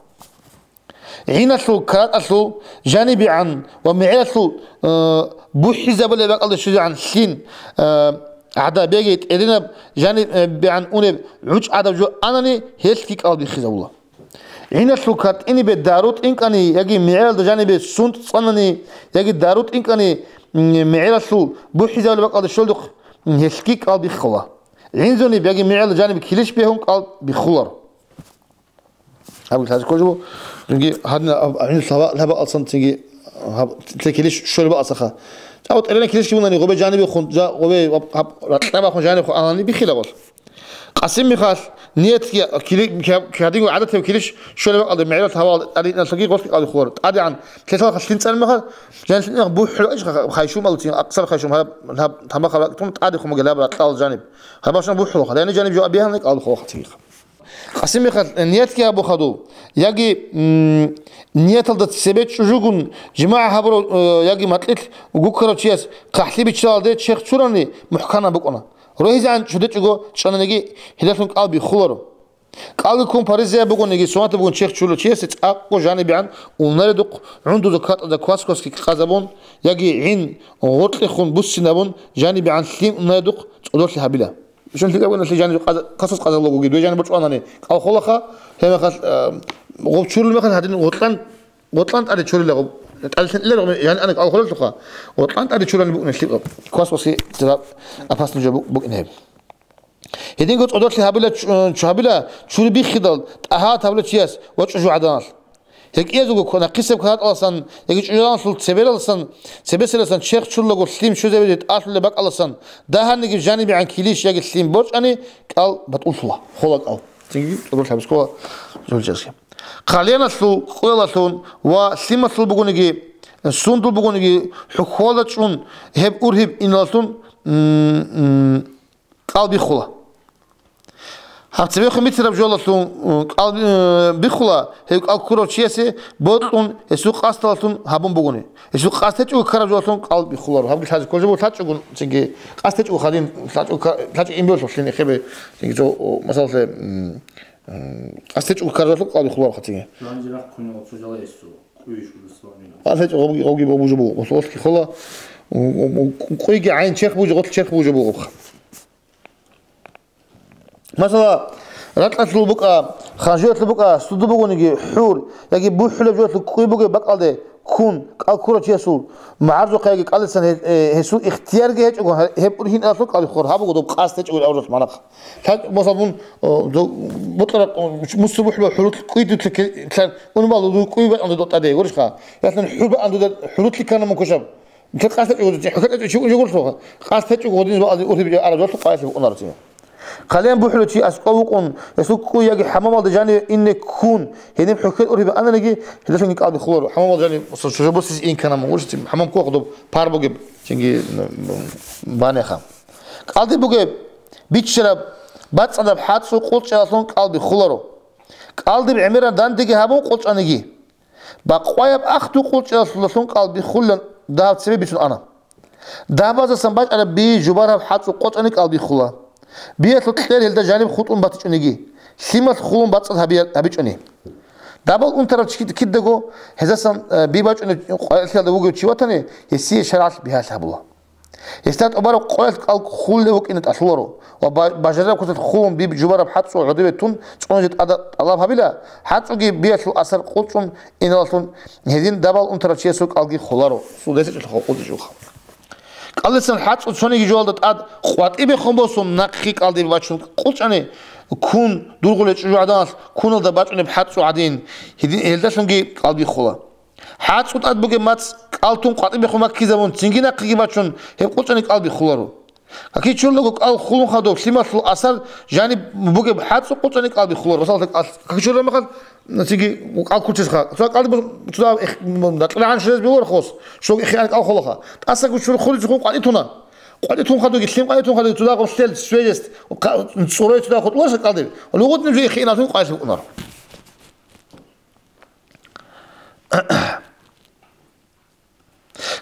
ГӀиналъул каратӀалъул жанибегӀан ва мегӀералъул, э, бухӀизабулеб бакӀалде щвезегӀан лъим, э, гӀадабеги тӀеринаб жанибегӀан унеб гӀучӀ гӀадаб жо анани, гьелъги кӀал биххизабула. ГӀиналъул картӀинибе дару тӀинкӀани яги мегӀералда жанибе сунт цӀанани яги дару тӀинкӀани, м, мегӀералъул бухӀизабулеб бакӀалде щолдухъ, м, гьелъги кӀал биххула. ГӀинзуниб яги мегӀералда жанибе килищ бегьун кӀал биххуларо. Гьаб лъазе кколеб жо, цинги гьадин аб-, аб-, гьаб-, гьаб алсан цинги гьаб-, цинги килищ щолеб алсаха. Жа гъоб тӀерена килищги бунани, гъобе жанибехун, жа гъобе гьаб-, гьаб-, ракьабахун жанибехун анани биххилаб гъолъ. Къасим михалъ, ниятги кили-, кя-, кадиго гӀадатав килищ щолеб бакӀалда мегӀерал гьавал тӀадинал лъаги гъолъги кӀал биххуларо. ТӀадегӀан лъелъалха лъим цӀан мехалъ, жан лъим бухӀула иш ха-, хайшумал цин, аксар хайшум гьаб, гьаб, тамахал ракӀ тун тӀадехун бугел гьаб ракьал жаниб. Гьабашан бухӀулаха. Яни жаниб жо абихьани кӀал биххулаха цинги. Къасим михалъ, э, ниятги гьабухъаду, яги, м, нияталда цебе чӀужугун жимагӀ гьабурав, э, яги макьилъ гуккарав чияс хъахӀлъи биччалалде черх чурани мухӀканаб букӀуна. РогьизегӀан чудечӀого чӀананиги, гьелдалъун кӀал биххуларо. КӀалги ккун паризаяб бугониги, сунатаб бугон черх чурав чиясе цӀакъго жанибегӀан унаредухъ гӀундуза катӀазда квас-квасги къазабун, яги гӀин гъоркьехун буссинабун, жанибегӀан лъим унаредухъ цӀодорлъи гьабила. Ишан лъикӀаб гьанже жаниб къаза-, касас къазалагоги, дуе жаниб борчӀванани кӀал холаха, гьеб мехалъ, а, гъоб чурул мехалъ гьадин гъоркьан, гъоркьан тӀаде чурила гъоб, тӀаде лъен илар гъоб, яни ана кӀал холелъулха, гъоркьан тӀаде чурани букӀуна лъикӀаб. Квас-кваси цераб опасный жо бу-, букӀин гьеб. Гьединго цӀодорлъи гьабила чу-, чу-, гьабила чури биххидал, тӀагьарат гьабила чияс ва чӀужугӀаданалъ. ГьекӀиязулго ква-, нахъисеб кваратӀаласан яги чӀужуялъул цебералсан, цебесералсан черх чурлаго лъим щвезабизе тӀалъулеб бакӀаласан, дагьанниги жанибегӀан килищ яги лъим борчӀани, кӀал батӀуллъула, хола кӀал. Цинги тӀурулъ гьабискола жолчӀезги. Хъалиялъул, къуялъун ва лъималъул бугониги, сундул бугониги, хӀухьула чӀун гьеб ургьиб иналъун, м, м, кӀал биххула. Гьаб цебехун бицараб жолалъун, м, кӀал, э, биххула, гьев кӀал ккурав чиясе бокьун, гьесул къасдалъун гьабун бугони. Гьесул къасд гьечӀого ккараб жолалъун кӀал биххуларо. Гьабги лъазе кколеб жо буго, лъачӀогун цинги, къасд гьечӀого хадин, лъачӀого ка-, лъачӀого имбиялъулъин эхебе, цинги цо, о, масалалъе, м, м, къасд гьечӀого ккараб жолалъун кӀал биххуларо хъатиги. Жан жирахъ кунев оцо жала эсу, къуйш гьесул амин. Къасд гьечӀого гъоги, гъоги божо буго, гъослъи хола, у, у, у, къуйги гӀайн черх бужо, гъослъ черх бужо буго. Масала, ракьалъул букӀа, ханжуялъул букӀа, суду бугониги, хӀур, яги бухӀулеб жоялъул кӀуй бугеб бакӀалде, ккун, кӀал ккурав чиясул магӀарзухъеги кӀалдисан гье-, э, гьесул ихтиярги гьечӀого, гьеб ургьин алъул кӀалбихъуларо, гьаб буго доб къасд гьечӀого авралъ манахъ. Лъа-, масала, бун, о, доб-, бутӀараб, о, мусул бухӀба хӀурулъ кӀуй дуца ке-, лъа-, унбал дур кӀуй бакӀан дуда тӀаде, гурищха? Ялъан хӀур бакӀан дуда хӀурулъи ккана мун кушаб. Нилъер къасд гьечӀого, гьукъа тӀечӀо чи унжи гурлъуха. Къасд гьечӀого гьодин бакӀалде ургьиб араб жоялъул къайилъи букӀунаро чи. Хъалиян бухӀулев чи аскӀов вукӀун, гьесул кӀуй яги хӀамамалда жаниве ине ккун, гьениб хӀухьел ургьибе ананани, гьелдалъунги кӀалбихъуларо. ХӀамамалда жанив, мисал, шужа босизе ин ккана мун, гурищ, цин, хӀамам ккоха доб пар бугеб, цинги, м, баняха. КӀалдиб бугеб, биччараб, бацӀцӀадаб хӀацӀцӀу къулчӀаралъун кӀалбихъуларо. КӀалдиб гӀемераб дандеги гьабун къулчӀаниги. Бакъваяб ахту къулчӀаралъулалъун кӀалбихъулилан дагьаб цебе бицун ана. Дагьабаздасан бачӀараб би жубараб хӀацӀцӀу къулчӀани кӀалбихъула. Биялъул кьер гьелда жаниб хутӀун батичӀониги, лъималъ хулун бацӀцӀад гьабия-, гьабичӀони. Дабал унтарал чи кидаго гьездасан, э, би бачӀунеб къварилъиялда вугев чи ватани, гьесие шаргӀалъ бигьалъ гьабула. Гьесда тӀубараб къоялъ кӀал хулулев вукӀине тӀалъуларо ва ба-, бажарараб куцалъ хулун би жубараб хӀацӀцӀу гӀодове тун цӀунизе тӀада-, тӀалаб гьабила, хӀацӀцӀуги биялъул асар къулчӀун иналалъун гьедин дабал унтарав чиясул кӀалги хуларо, цо десечӀелъухъа къулчӀичӀухъа. КӀалдисан хӀацӀцӀу цониги жоялда тӀад къватӀибехун босун, нахъги кӀалдибе бачун къулчӀани, ккун, дургъулел чӀужугӀаданалъ ккуналда бачӀунеб хӀацӀцӀу гӀадин, гьедин гьелдалъунги кӀалбихъула. ХӀацӀцӀу тӀад бугеб мацӀ кӀал тун къватӀибехун маккизабун, цинги нахъеги бачун, гьеб къулчӀани кӀалбихъуларо. Какичурлаго кӀал хулун хадуб лъималъул асар жаниб бугеб хӀацӀцӀу къулчӀани кӀалбихъуларо. Масала, какичурла мехалъ, цинги кӀал ккучесха. Цо кӀалдиб цо дагьаб эх-, м, дакьрагӀан ширез бигьула хос, щоги эхиан кӀал холаха. ТӀасаго чур хулизе хун къватӀи туна. КъватӀи тун хадуги, лъим къватӀи тун хадуги, цо дагьаб лъел, свежест, ка-, цӀурой цо дагьаб хутӀлъарса кӀалдиб. Лугъутни жо эхиан алъун къватӀи букӀунаро.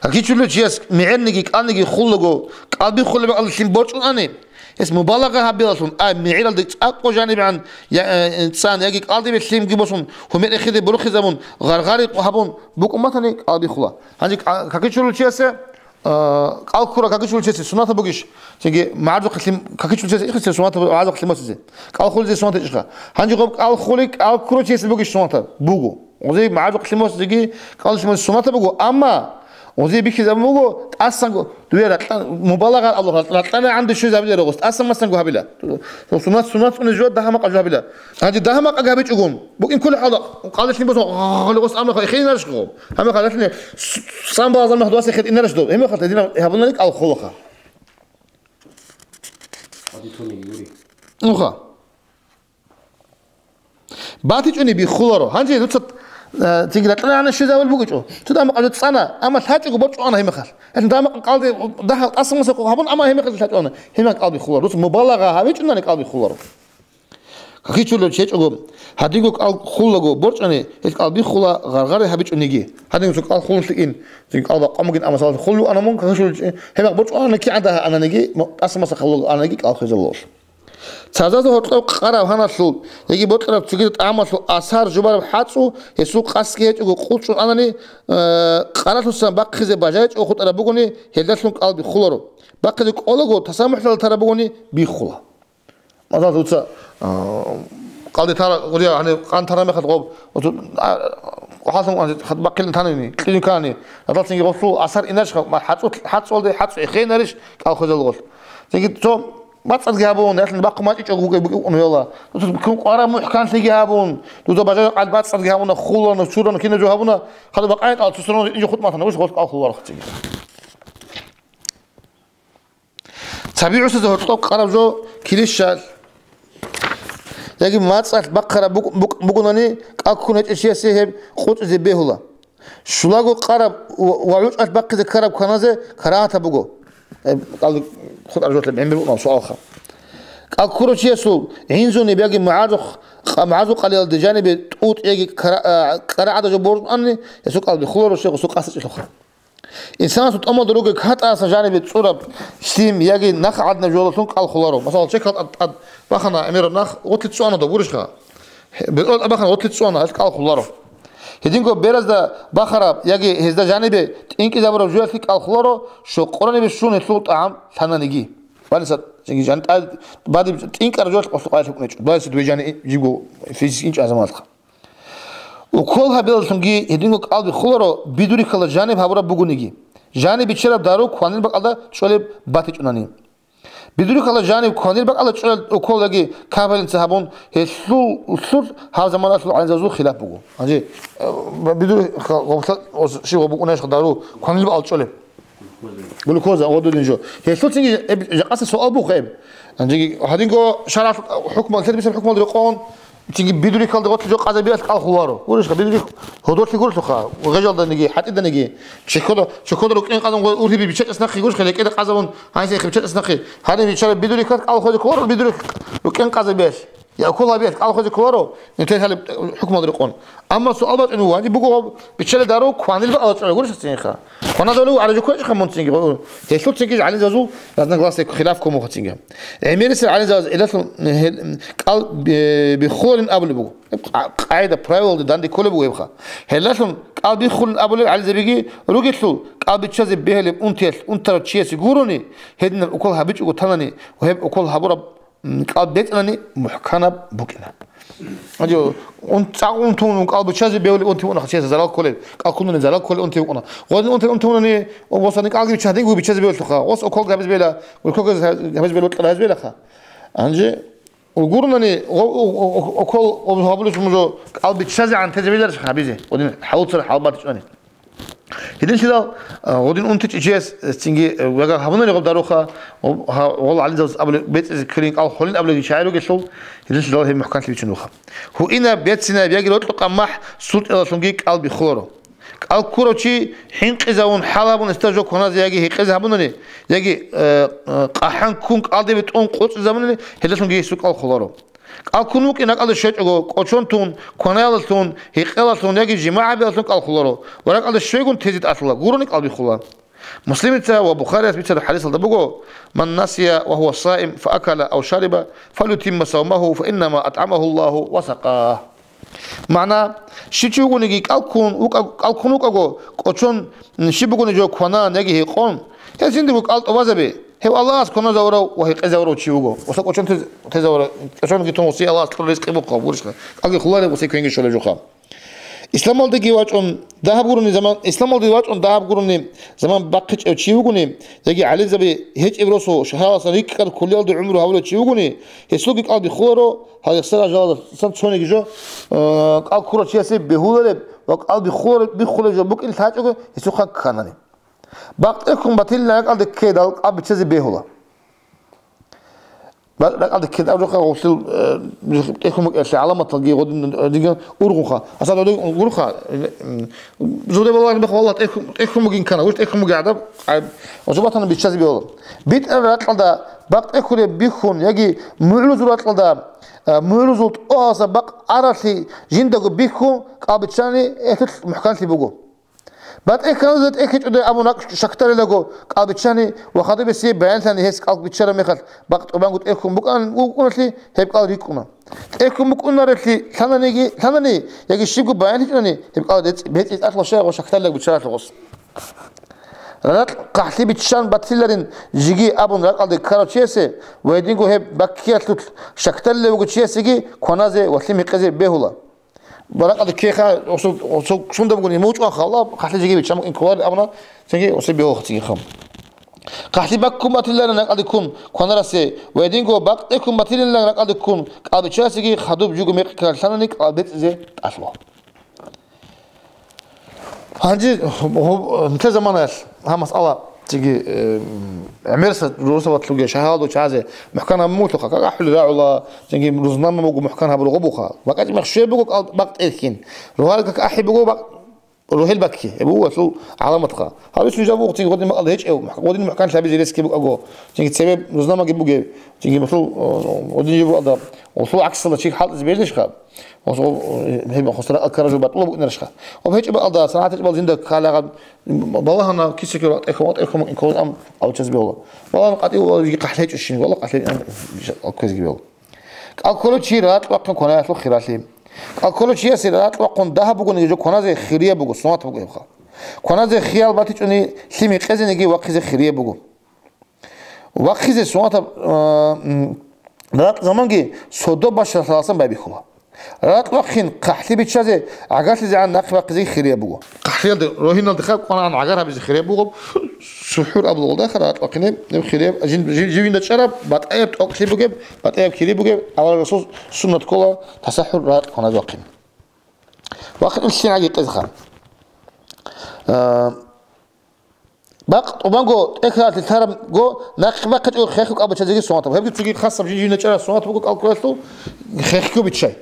Какичулев чияс мегӀерниги кӀалниги хулаго, кӀалбихъулеб бакӀалда лъим борчӀун ани, гьес мубалагъа гьабилалъун, ай, мегӀералда цӀакъго жанибгӀан я, э, цӀан, яги кӀалдибе лъимги босун, гьумер эхиде борхизабун, гъаргъари гьабун букӀун батани, кӀалбихъула. Гьанже кӀа-, какичулев чиясе, э, кӀал ккура какичулев чиясе суннатаб бугищ? Цинги магӀарухъе лъим, какичулев чиясе ихисе суннатаб магӀарухъе лъим босизе. КӀал хулизе суннат гьечӀищха? Гьанже гъоб кӀал хули кӀал ккурав чиясе бугищ суннатаб? Буго. Гъози магӀарухъе лъим босизеги, кӀал лъим босизе суннатаб буго, амма гъози бихьизабун буго, тӀасанго, дуе ракьа-, мубалагъа абула, ракьа-, ракьанагӀан душезабиларо гъос, тӀасан-масанго гьабила. Суннат, суннат цӀунизе жо дагьа-макъа жо гьабила. Гьанже дагьа-макъа гьабичӀогун, букӀин ккола хӀала, кӀал лъим босун, гъали гъос амма эхинарищ гъо? Гьамма хӀалалъни с-, самбалаза мехалъ вас эхетӀинарищ доб? Гьебмехалъ гьединаб гьабунани кӀал хулаха. Нуха. БатичӀони биххуларо. Гьанже дуца, э, цинги ракьанагӀан щвезабулеб бугечӀо. Цо дагьа-макъа жо цӀана, амма лъачӀого борчӀун ана гьебмехалъ. Гьелъ дагьа-макъа кӀалде дагьал тӀасан-масанго гьабун, амма гьебмехалъ лъачӀо ана. Гьебмехалъ кӀал биххуларо. Дуца мубалагъа гьабичӀунани кӀал биххуларо. Какичулев чечӀого, гьадинго кӀал хулаго борчӀани, гьел кӀал биххула гъаргъари гьабичӀониги. Гьадинго цо кӀал хулун лъикӀин, цинги кӀал бакъван бугин, амма салат хулу ана мун, какичулев чи-, гьебмехалъ борчӀун ана кигӀан дагьа ананиги, мо-, тӀасан-масанго хулаго ананиги кӀал хвезабуларо. Цоязда гьоркьоб къараб гьаналъул яги бокьараб цогидаб тӀагӀамалъул асар жубараб хӀацӀцӀу гьесул къасдги гьечӀого къулчӀун анани, э, къаралъусан бахъизе бажайчӀого хутӀараб бугони, гьелдалъун кӀал биххуларо. Бахъизе кӀолаго тасамухӀлъи тараб бугони, биххула. Масала, дуца, э, кӀалде тара, гъудия, гьаниб къан тара мехалъ гъоб, оцу, а, хӀалсан хат бахъилин танани, кьилин ккани, радалцинги гъосул асар инарищха, ма хӀацӀцӀу-, хӀацӀцӀуялде хӀацӀцӀу эхейинарищ, кӀал хвезабуларо. Цинги цо бацӀцӀадги гьабун, ялъун бахъун бачӀичӀого бугеб-, бугеб унуяла. Дуда ккун къвараб мухӀканлъиги гьабун, дуда бажараб къад бацӀцӀадги гьабуна, хулану, чурана, кинаб жо гьабуна, хадуб бакъанин тӀал цо сорон инжи хутӀ матана, вуш гъос кӀал хуларо хъцӀиги. Цаби гӀусазе гьоркьоб къараб жо килищал яги мацӀалъ бахъараб буг-, буг-, бугунани, кӀал ккун гьечӀев чиясе гьеб къутӀизе бегьула. Щулаго къараб ва, ва гӀучӀалъ бахъизе ккараб кваназе карагьатаб буго. Э, кӀал хутӀараб жоялъе гӀемер букӀунеб суалха. КӀал ккурав чиясул гӀинзуниб яги магӀарухъ-, магӀарухъалиялде жанибе тӀутӀ яги кара-, а, кара гӀадаб жо боржун анани, гьесул кӀал биххуларо, щай гъосул къасд гьечӀелъулха. Инсанасул тӀамулда ругел катӀаса жанибе цӀураб лъим яги нах гӀадинаб жоялдалъун кӀал хуларо. Масала, чекал тӀад, тӀад бахана гӀемераб нах, гъотлъи цӀуана доб, гурищха? БетӀер тӀад бахана, гъотлъи цӀуана, гьелъ кӀал хуларо. Гьединго беразда бахараб яги гьезда жанибе тӀинкӀизабураб жоялъги кӀал хуларо, що Къуранибе щун гьелъул тӀагӀам лъананиги. Ваниса, жан-, тӀад бадиб тӀинкӀараб жоялъ къосукъаялъ букӀунечӀо. Дугьасе дуе жани жибго физически инчӀо заманалъха. Укол гьабилалъунги гьединго кӀал биххуларо, бидурихьала жаниб гьабураб бугониги. Жаниб биччараб дару кванил бакӀалда чӀолеб батичӀунани. Бидурихьала жаниб кванил бакӀалда чӀолел укол яги капельница гьабун, гьелъул, гьелъул гьаб заманалъул гӀалимзабазул хилаф буго. Гьанже, э, бидурихьа-, гъобла-, ос-, щиб гъоб букӀунайищха дару кванил бакӀалда чӀолеб? Глюкоза, гъодулин жо. Гьелъул цинги эб-, жакъаса суал буго эб. Гьанжеги гьадинго шаргӀалъ хӀукмал, лъер бисаб хӀукмал рекъон, цинги бидурихьалда гъотлъи жо къазабиялъ кӀал хуларо. Гурищха, бидурихь гьодорлъи гурлъуха, гъежалданиги, хӀатӀиданиги, чехьода, чехьода рукӀин къазан гъо-, ургьиби биччачӀес нахъе гурищха, рекӀеда къазабун, гьанже хибчачӀес нахъе. Гьаниб биччара бидурихьалъ кӀал хвезе куларо, бидурихь рукӀин къазабиялъ. Я укол гьабиялъ кӀал хвезе кколаро, нилъер гьалеб хӀукмал рекъон. Амма суал бачӀун вуго, гьаниб буго гьаб биччалел дару кванил бакӀалда чӀолел гурищ цинха. Кваназулев гӀараджу кквечӀха мун цинги гъо-, гьелъул цинги гӀалимзабазул разногласие хилаф ккун буго цинги. ГӀемерисел гӀалимзабаз гьелъул гьел-, кӀал би-, биххуларин абулеб буго. Гьеб къа-, къагӀида, правилалда данде кколеб буго гьебха. Гьелдалъун кӀал биххулин абулел гӀалимзабиги ругелъул, кӀал биччазе бегьулеб унтиялъ унтарав чиясе гурони, гьединаб укол гьабичӀого танани ва гьеб укол гьабураб м, кӀал бецӀанани мухӀканаб букӀина. Гьанже ун-, цӀакъ унтун, кӀал биччазе бегьулеб унти вуна, чиясе зарал кколеб, кӀал ккунани зарал кколеб унти вукӀуна. Гъодин унти, унти вунани, босани кӀалги бичча-, гьадинго биччазе бегьулъуха. Гъос укол гьабизе бегьула, глюкоза гьабизе бегьула, кьаб гьабизе бегьулаха. Гьанже гуронани, гъо-, о-, о-, укол гъоб гьабулев мужо кӀал биччазе гӀан тезе бегьуларищха гьабизе, гъодин хӀалуцара хӀалбатичӀони. Гьединлъидал, а, гъодин унтичӀей чияс, э, цинги, э, вегагь гьабунани гъаб даруха, гъоб-, гьа-, гъол гӀалимзабаз абулеб, бецӀизе кколин кӀал холин абулебги чагӀи ругелъул, гьединлъидал гьеб мухӀканлъи бичун вуха. Гьуинаб, берцинаб яги рокьукъаб махӀ султӀиялдалъунги кӀал биххуларо. КӀал ккурав чи хӀинкъизавун хӀал гьабун гьесда жо кваназе яги гьекъезе гьабунани, яги, э, э, къахӀан ккун кӀалдибе тӀун къоцӀизабунани, гьелдалъунги гьесул кӀал хуларо. КӀал ккун вукӀин ракӀалде щвечӀого, кӀочон тун, кванаялалъун, гьекъелалъун яги жимагӀ гьабиялъун кӀал хуларо ва ракӀалде щвегун тезе тӀалъула, гурони кӀал биххула. Муслимица ва Бухарияс бицараб хӀадисалда буго: «Ман насия ва гьува саим, фа акала ав шариба, фалютимма савмагьу, фа иннама атӀамагьу Аллагьу ва сакъагь». МагӀна: щив чи вугониги кӀал ккун вукӀа-, кӀал ккун вукӀаго, кӀочон, щиб бугони жо кванан яги гьекъон, гьес жиндирго кӀал тӀубазабе. Гьев Аллагьас кваназавурав ва гьекъезавурав чи вуго. Гъосда кӀочон тез-, тезавурав, кӀочонги тун гъосие Аллагьас кьураб ризкъи бухъа, гурищха, кӀалги хулареб гъосие квенги щолеб жоха. Исламалдеги вачӀун дагьаб гурони заман, исламалде вачӀун дагьаб гурони заман бахъичӀев чи вугони, яги гӀалимзаби гьечӀеб росу шагьаралдасан рикӀкӀад кколиялда гӀумру гьавулев чи вугони, гьесулги кӀал биххуларо, гьал гьесда жалаздасан цониги жо, э, кӀал ккурав чиясе бегьулареб ва кӀал биххулареб, биххулеб жо букӀин лъачӀого гьесухъа кканани. Бакъ тӀехьун батилин ракӀалде ккедал кӀал биччазе бегьула. Ра-, ракӀалде ккедал жоха гъорлъ, э, тӀехьун букӀиналъе гӀаламаталги гъодин, э, диган ургъунха. Асад гъодин ургъунха, э, м, зуде балагьун бехъ, валлагь, тӀехьун, тӀехьун бугин ккана, гъорлъ тӀехьун бугин гӀадаб, гӀай, ва жубатана биччазе бегьула. БитӀараб ракьалда бакъ тӀехьулеб бихьун яги мугӀрузул ракьалда, э, мугӀрузул тӀогьалса бакъ аралъи жиндаго бихьун кӀал биччани гьелъулъ мухӀканлъи буго. БатӀа-, тӀехьаназда тӀехьичӀодай абун ракӀ щакдарилаго кӀал биччани ва хадуб гьесие баянлъани гьес кӀал биччараб мехалъ бакъ тӀубанго тӀехьун букӀан-, букӀуналъе гьеб кӀал рикӀкӀуна. ТӀехьун букӀунареблъи лъананиги, лъанани, яги щибго баянлъичӀони гьеб кӀал рецӀ-, бецӀи тӀалъула щай гъо щакдалилаг биччаралъе гъос. Ракь хъахӀлъи биччан батиларин жиги абун ракӀалде ккарав чиясе ва гьединго гьеб баккиялъулъ щакдалилев вугев чиясеги кваназе ва лъим гьекъезе бегьула. Баракъалда ккеха, осо, осо, сунда бугони, мучӀван хала, хъахӀлъи жеги биччан букӀин кколарин абуна, цинги осе бегьулаха цинги хъам. ХъахӀлъи баккун батиларин ракӀалде ккун кванарасе, ва гьединго бакъ тӀехьун батилилан ракӀалде ккун кӀал биччарасеги хадуб жуго мекъи ккаралъанани кӀал бецӀизе тӀалъула. Гьанже гьу-, гьу-, нилъер заманаялъ гьаб масъала цинги, э, гӀемерса рурсабатлъуги шагьаралда чагӀазе мухӀкан гьабун бугелъулха, как ахӀулел рагӀула, цинги рузнама буго мухӀкан гьабураб гъобуха. БакӀачӀи мех щвей буго кӀал бакъ тӀерхьин. Рогьал как ахӀи буго бакъ, рогьел бакки. Гьеб буго гьелъул гӀаламатха. Гьаб исун жаб буго цинги гъодин макъал гьечӀев, гъодин мухӀкан лъабизе ресги букӀаго, цинги цебе рузнамаги бугеб, цинги гьелъул, э, гъодин жиб бугӀада, гьелъул гӀаксалда чи хӀалтӀизе беждешха? Гьеб хосра аккаражу батӀула букӀинарищха? Гьеб гьечӀеб бакӀалда, санагӀат гьечӀебал жинда ккалагъан балагьана, киса-киса тӀехьун, тӀехьун букӀин кколин ам алчазе бегьула. Балагьана къатӀи ва жиги хъахӀлъи гьечӀо щин, валлагь, къахӀлъи ам алкквезги бегьула. КӀал кколев чи ракь вахъин кванаялъул хиралъи. КӀал кколев чиясе ракь вахъун дагьаб бугониги жо кваназе хирияб буго, суннат буго гьебха. Кваназе хиял батичӀони лъим гьекъезениги вахъизе хирияб буго. Вахъизе суннатаб, а, м, ракь заманги содоб башалъаласан байбихьула. Ракь вахъин хъахӀлъи биччазе, гӀагарлъизегӀан нахъе бахъизеги хирияб буго. ХъахӀлъиялде, рогьиналдехъа къванагӀан гӀагар гьабизе хирияб буго, сухӀур абулалдахъа ракь вахъине, гьеб хирияб, жин-, жин-, живинда чӀараб, батӀаяб тӀокӀлъи бугеб, батӀаяб кири бугеб, авараг Расул суннат ккола тасахӀур ракь кваназе вахъин. Вахъин лъимгӀаги къезха. А, Бакъ тӀубанго, тӀехьалъи лъарамго, нахъе бахъичӀого хехго кӀал биччазеги суннат буго. Гьебги цоги хасаб жин-, жинда чӀараб суннат буго кӀал кколелъул, хехго биччай.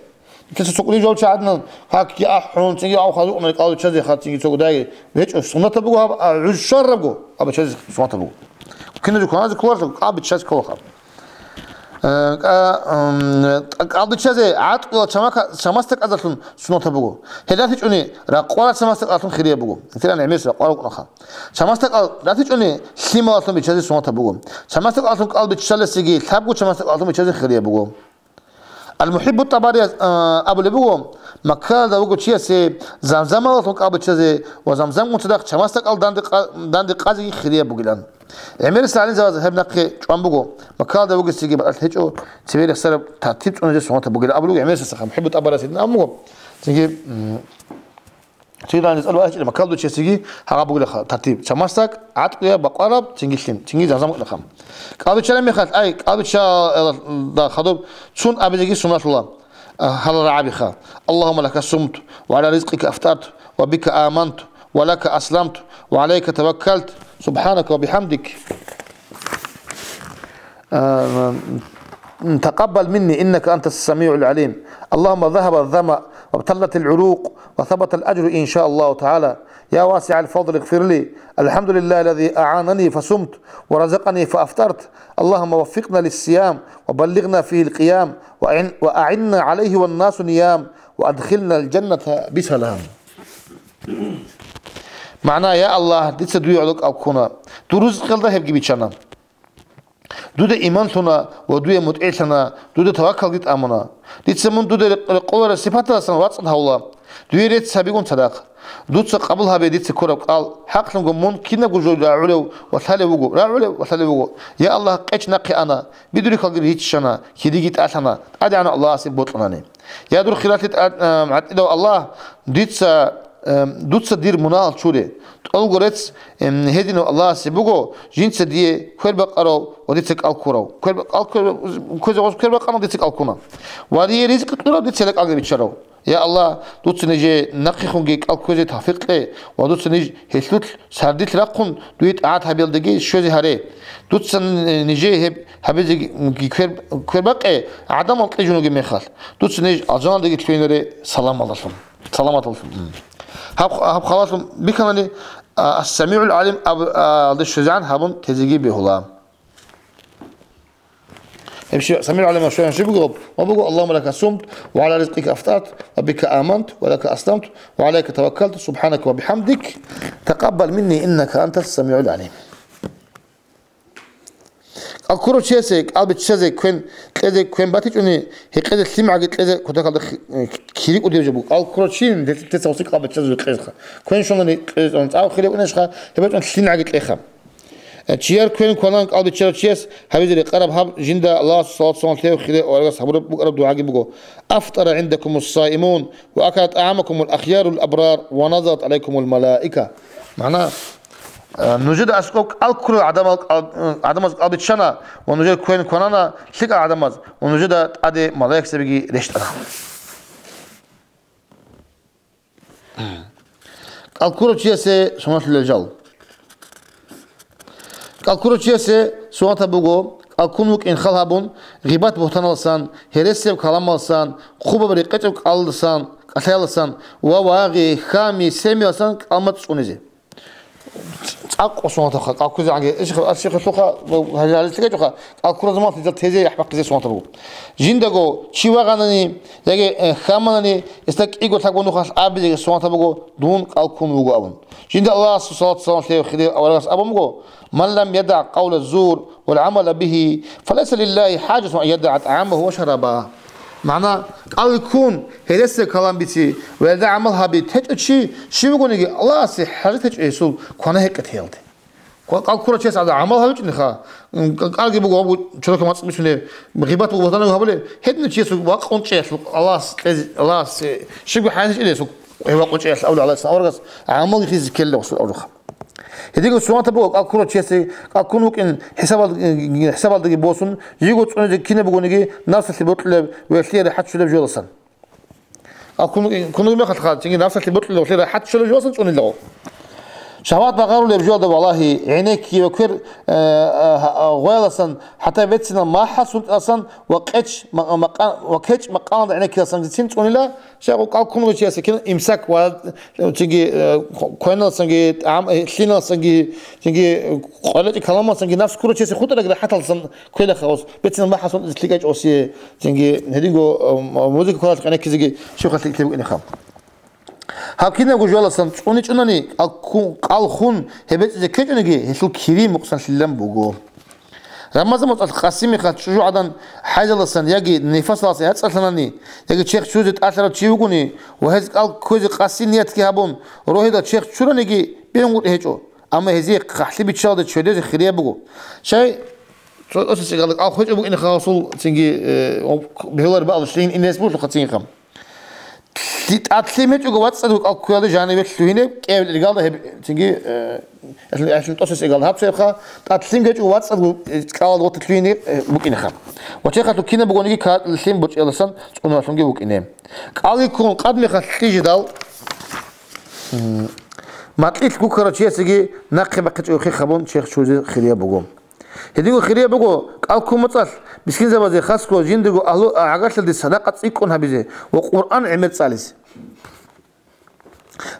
Киса цукъни жол чагӀадна, гьакги ахӀун, цинги гьав хазукъунали кӀал биччазе хатинги цого дайги. БечӀо суннатаб буго гьаб, а гӀуж щварабго, кӀал биччазе суннатаб буго. Кинаб жо кваназе кколарелъул кӀал биччазе кколаха. Э, кӀа-, м, кӀал биччазе гӀатӀула чамака-, чамасда кӀазалъун суннатаб буго. Гьел ратичӀони ракъварал чамасда кӀазалъун хирияб буго. Гьединан гӀемерисел ракъварал рукӀунаха. Чамасда кӀал ратичӀони лъималалъун биччазе суннатаб буго. Чамасда кӀалалъун кӀал биччалесеги лъабго чамасда кӀалалъун биччазе хирияб буго. Ал-МухӀиббу ТӀабарияс, а, абулеб буго, Маккалда вуго чиясе замзамалалъун кӀал биччазе ва замзамгун цадахъ чамасда кӀал данде къа-, данде къазеги хирияб бугилан. ГӀемерисел гӀалимзабаз гьеб нахъе чӀван буго, Маккалда вугесиги бакӀалъ гьечӀо, цебе рехсараб тартиб цӀунизе суннатаб бугилан абулеб буго гӀемерисаца. МухӀиббу ТӀабарияс гьедин абун буго, цинги, м, Цинги рани цӀалула гьечӀила, Маккалда чиясеги гьагъаб бугилаха тартиб. Чамасдак, гӀатӀкӀияб, бакъвараб, цинги лъим, цинги замзам вукӀинаха. КӀалбиччараб мехалъ, ай, кӀалбичча, э, да хадуб, цун абизеги суннатула, э, гьалал рагӀабиха. اللهم لك صمت وعلى رزقك أفطرت وبك آمنت ولك أسلمت وعليك توكلت سبحانك وبحمدك. آه، تقبل مني إنك أنت السميع العليم. اللهم ذهب الظمأ وابتلت العروق وثبت الأجر إن شاء الله تعالى. يا واسع الفضل اغفر لي. الحمد لله الذي أعانني فصمت ورزقني فأفطرت. اللهم وفقنا للصيام وبلغنا فيه القيام وأعن-، وأعنا عليه والناس نيام وأدخلنا الجنة بسلام. Магьна: Я Аллагь, дица дуе гӀоло кӀал ккуна, дур рузкъиялда гьебги биччана. Дуда иман лъуна ва дуе мутӀигӀлъана, дуда таваккалги тӀамуна. Дица мун дуда рекъ-, рекъолареб сипаталдасан вацӀцӀад гьавула, дуе рецц гьабигун цадахъ. Дуца къабул гьабе дица ккураб кӀал, хӀакълъунго мун кинабго жо рагӀулев ва лъалев вуго, рагӀулев ва лъалев вуго. Я Аллагь, къеч нахъе ана, бидурихьалги риччана, кидиги тӀалъана, ТӀадегӀанав Аллагьасе бокьунани. Я дур хиралъи тӀад-, а, гӀатӀидав Аллагь, дица, а, дуца дир мунагьал чуре. ТӀолго рецц, м, гьединав Аллагьасе буго, жинца дие квербакъарав ва дица кӀал ккурав. Кверба-, кӀал ккве-, кквезе гъоз квербакъанав дица кӀал ккуна. Ва дие ризкъи кьурав, дица гьелда кӀалги биччарав. Я Аллагь, дуца нижее нахъехунги кӀал кквезе тавфикъ кье ва дуца ниж гьелъулъ сардилъ рахъун дуе тӀагӀат гьабиялдаги щвезе гьаре. Дуца н-, нижее гьеб гьабизеги квер-, квербакъе гӀадамал кьижун вугеб мехалъ. Дуца ниж алжаналдаги лъугьинаре саламалдалъун. Саламаталъун. Гьаб, гьаб халалъун бихьанани, а, Ас-СамигӀул ГӀалим аб-, а, алде щвезегӀан гьабун тезеги бегьула. Гьеб щи-, Самигьул ГӀалим щвезегӀан щиб буго? Ва буго: اللهم لك صمت وعلى رزقك أفطرت وبك آمنت ولك أسلمت وعليك توكلت سبحانك وبحمدك تقبل مني إنك أنت السميع العليم. КӀал ккурав чиясе кӀал биччазе квен кьезе квен батичӀони, гьекъезе лъимгӀаги кьезе кутакалда хи-, кири кӀудияб жо буго. КӀал ккурав чи, децаоси кӀал биччазе кьезха. Квен щванани кьезе цӀакъ хирияб унешха, гьеб бачӀун лъимгӀаги кьеха. Чияр квен кванан кӀал биччарав чияс гьабизе рекъараб гьаб жинда Аллагьасул салат-салам лъев хире аварагас гьабураб букӀараб дугӀаги буго: أفطر عندكم الصائمون وأكل طعامكم الأخيار الأبرار ونزلت عليكم الملائكة. Магьна, э, нужеда аскӀоб кӀал ккурал гӀадамал кӀал-, э, гӀадамаз кӀал биччана ва нужер квен кванана лъикӀал гӀадамаз ва нужеда тӀаде малаикзабиги рещтӀана. КӀал ккурав чиясе суннатлъулел жал. КӀал ккурав чиясе суннатаб буго, кӀал ккун вукӀин хал гьабун, гъибат-бугьтаналдасан, гьересияб каламалдасан, хъубаб рекъечӀеб кӀалалдасан, кӀалъаялдасан ва вагъи, хьами, семиялдасан кӀалмацӀ цӀунизе. ЦӀакъго суннатаха, кӀал ккузегӀанги, ишха, ишха лъуха, гьале-, гьале лъикӀачӀоха, кӀал ккурал заман гьезда тезе яхӀ бахъизе суннатаб буго. Жиндаго чи вагъанани, яги, э, хьаманани, гьесда кӀиго лъабго нухалъ абизеги суннатаб буго, дун кӀал ккун вуго абун. Жинда Аллагьасул салат-салам лъев хире аварагас абун буго: من لم يدع قول الزور والعمل به فليس لله حاجة أن يدع طعامه وشرابه. Магьна, кӀал ккун, гьересияб калам бици ва гьелда гӀамал гьаби течӀо чи, щив вугониги Аллагьасе хӀажат гьечӀо гьесул квана-гьекъеялде. Кьал ккурав чияс гӀадал гӀамал гьабичӀиниха, кьалги буго гьаб чорохъе мацӀ бицунеб, гъибат буго батанаго гьабулеб, гьединав чиясул вакъун чӀеялъул Аллагьас кьезе, Аллагьас, щибго хӀайзичӀел гьесул, гьев вакъун чӀеялъ абулеб гӀалайгьи ссалам аварагас гӀамалги хизе ккелила гьесул абураб. Гьединго суалда буго кьал ккурав чиясе, кьал ккун вукӀин хӀисабал-, хӀисабалдаги босун, жиго цӀунизе кинаб бугониги, напсалъе бокьулеб ва лъие рахӀат щолеб жоялдасан. А кун-, кунуги мехалъха, цинги напсалъе бокьулев лъира хӀад щолеб жуасан цӀунилаго. Шагьват багъарулеб жуалда валагьи, гӀенекки ва квер, э, э, гъояласан, хӀатта бецинал махӀал сунтӀасан ва къеч ма-, макъа-, ва кечӀ макъаналда гӀенеккиласанцин цӀунила, щай кьал кунуги чиясе кин имсак ва цинги, э, квеналсанги, тӀам-, э, лъиналсанги, цинги къвалечӀи каламалсанги напс ккурав чиясе хутӀараг рахӀаталсан квела хаос, бецинал махӀал сунтӀазе лъикӀай чӀосие. Цинги гьединго, м, музыка квалалъ гӀенеккизеги щиб хъалъи кколеб букӀинеха. Гьаб кинабго жояласан цӀуничӀунани, кьал ккун, кьал хун гьеб бецӀизе ккечӀониги, гьелъул кири мукъсанлъилан буго. Рамазан моцӀалъ къаси мехалъ чӀужугӀадан хӀайзаласан яги нифасаласан яцӀцӀалъанани, яги черх чуризе тӀалъарав чи вугони ва гьез кьал кквезе къаси ниятги гьабун, рогьидал черх чураниги бегьунгутӀи гьечӀо. Амма гьезие хъахӀлъи биччалде чведезе хирияб буго. Щай, цо тӀоса цӀикӀкӀалда кьал хвечӀеб букӀине хасул цинги, э, бегьулар баалда лъин инес буго хъацинха. Лъи-, тӀад лъим гьечӀого вацӀцӀадго кьал кквеялде жаниве лъугьине кӀевел иргалда гьеб цинги, э, гьелъун, гьелъун тӀоса цӀикӀкӀалда гьаб церха, тӀад лъим гьечӀого вацӀцӀадго, э, кьалалда гъорлъ лъугьине, э, букӀинеха. Ва черхалъул кинаб бугониги калалъим борчӀияласан цӀунулъунги букӀине. Кьал йиккун къад мехалъ кьижидал, М, макьилъ гуккарав чиясеги нахъе бахъичӀого хех гьабун черх чуризе хирияб буго. Гьединго хирияб буго кӀал ккун моцӀалъ мискинзабазе, хасго жиндирго агьлу-гӀагарлъиялде садакъа цӀикӀкӀун гьабизе ва Къуръан гӀемер цӀализе.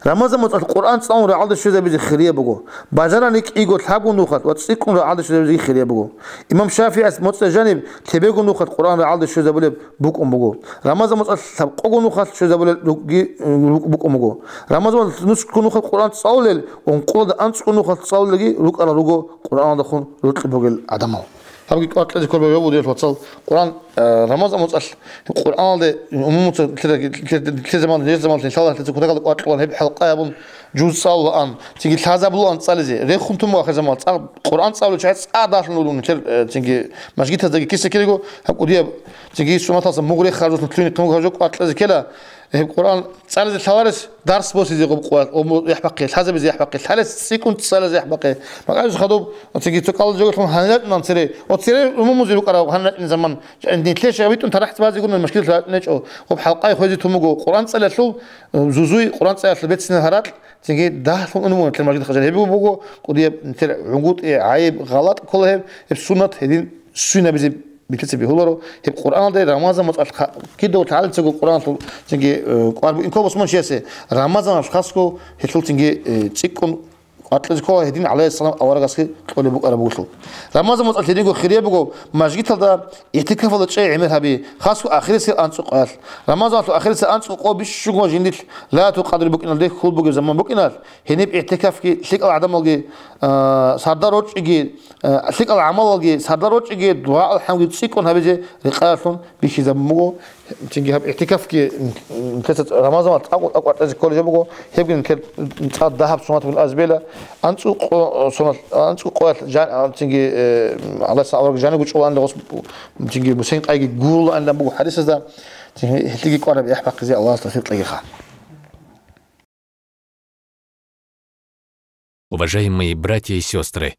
Рамазан моцӀалъ Къуръан цӀалун рагӀалде щвезабизе хирияб буго. Бажарани кӀиго лъабго нухалъ ва цӀикӀкӀун рагӀалде щвезабизеги хирияб буго. Имам ШафигӀас моцӀалъ жаниб лъебего нухалъ Къуръан рагӀалде щвезабулеб букӀун буго. Рамазан моцӀалъ лъабкъого нухалъ щвезабулел ругги, руг-, букӀун буго. Рамазан моцӀалъ нусго нухалъ Къуръан цӀалулел, ункъоялда анцӀго нухалъ цӀалулелги рукӀарал руго Къуръаналдехун рокьи бугел гӀадамал. Гьабги кӀвар кьезе кколеб буго, диялъул вацал, Къуръан, э, Рамазан моцӀалъ Къуръаналде умумуца лъе-, лъе-, лъезаман, лъезаман лъалалъ лъеца кутакалда кӀвар кьун гьеб хӀалкъаябун жуз цӀалулаан, цинги лъазабулаан цӀализе, рехун тун буго ахирзаман, цӀакъ Къуръан цӀалулев чагӀи цӀа далъун вугун, нилъер, э, цинги мажгитаздаги киса ккелего, гьаб кӀудияб, цинги сунаталсан мугъ рехарзулъун лъугьине хъумуг гьаб жо кӀвар кьезе ккела, гьеб Къуръан цӀализе лъаларес дарс босизе гъуб къвал, о, му-, яхӀ бахъе, лъазабизе яхӀ бахъе, лъалес цӀикӀкӀун цӀализе яхӀ бахъе. Макъабизе хадуб, цинги цо кӀалал жо гьанирачӀунан цере, о, цере умумузе рукӀарав гьанирачӀунеб заман, нилъее шагьвитӀун тарахӀ цӀбазе гурони мажгиталъ рачӀунечӀо, гъуб хӀалкъай хвезе тун буго, Къуръан цӀалиялъул, э, зузуй, Къуръан цӀалиялъул бецинал гьаракь, цинги дагьлъун унеб бугон нилъер мажгит хъажал. Гьеб буго кӀудияб нилъер гӀунгутӀи, гӀайиб, гъалатӀ ккола гьеб, гьеб суннат гьедин сунабизе битӀица бегьуларо. Гьеб Къуръаналде Рамазан моцӀалъ ха-, кидаго лъалецаго Къуръаналъул цинги, э, кӀвар бу-, инкоб босман чиясе Рамазаналъ хасго гьелъул цинги, э, цӀикӀкӀун кӀвар кьезе ккола гьедин гӀалайгьиссалам аварагасги кьолеб букӀараб бугелъул. Рамазан моцӀалъ гьединго хирияб буго мажгиталда игӀтикафалда чӀей гӀемер гьаби, хасго ахирисел анцӀу къоялъ. Рамазаналъул ахирисел анцӀу къо бищунго жиндилъ Лайлатул Къадр букӀиналде хьул бугеб заман букӀиналъ, гьениб игӀтикафги лъикӀал гӀадамалги, а, сардар рорчӀиги, а, лъикӀал гӀамалалги сардар рорчӀиги дугӀа-алхӀамги цӀикӀкӀун гьабизе рекъаралъун бихьизабун буго. Цинги гьаб игӀтикафги, м, м, Рамазаналъ цӀакъ-, цӀакъ кьезе кколеб жо буго, гьебги нилъер цӀакъ дагьаб суннат бугин азбела, анцӀу къо-, суннат, анцӀу къоялъ жан-, а, цинги, э, гӀалайгьиссалам авараг жанив гучӀулаан гъос, цинги бусен къайги гурулаан буго хӀадисазда, цинги гьелъиги кӀвараб яхӀ бахъизе Аллагьас тавфикъ кьегиха. Уважаемые братья и сестры,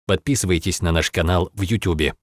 подписывайтесь на наш канал в Ютубе.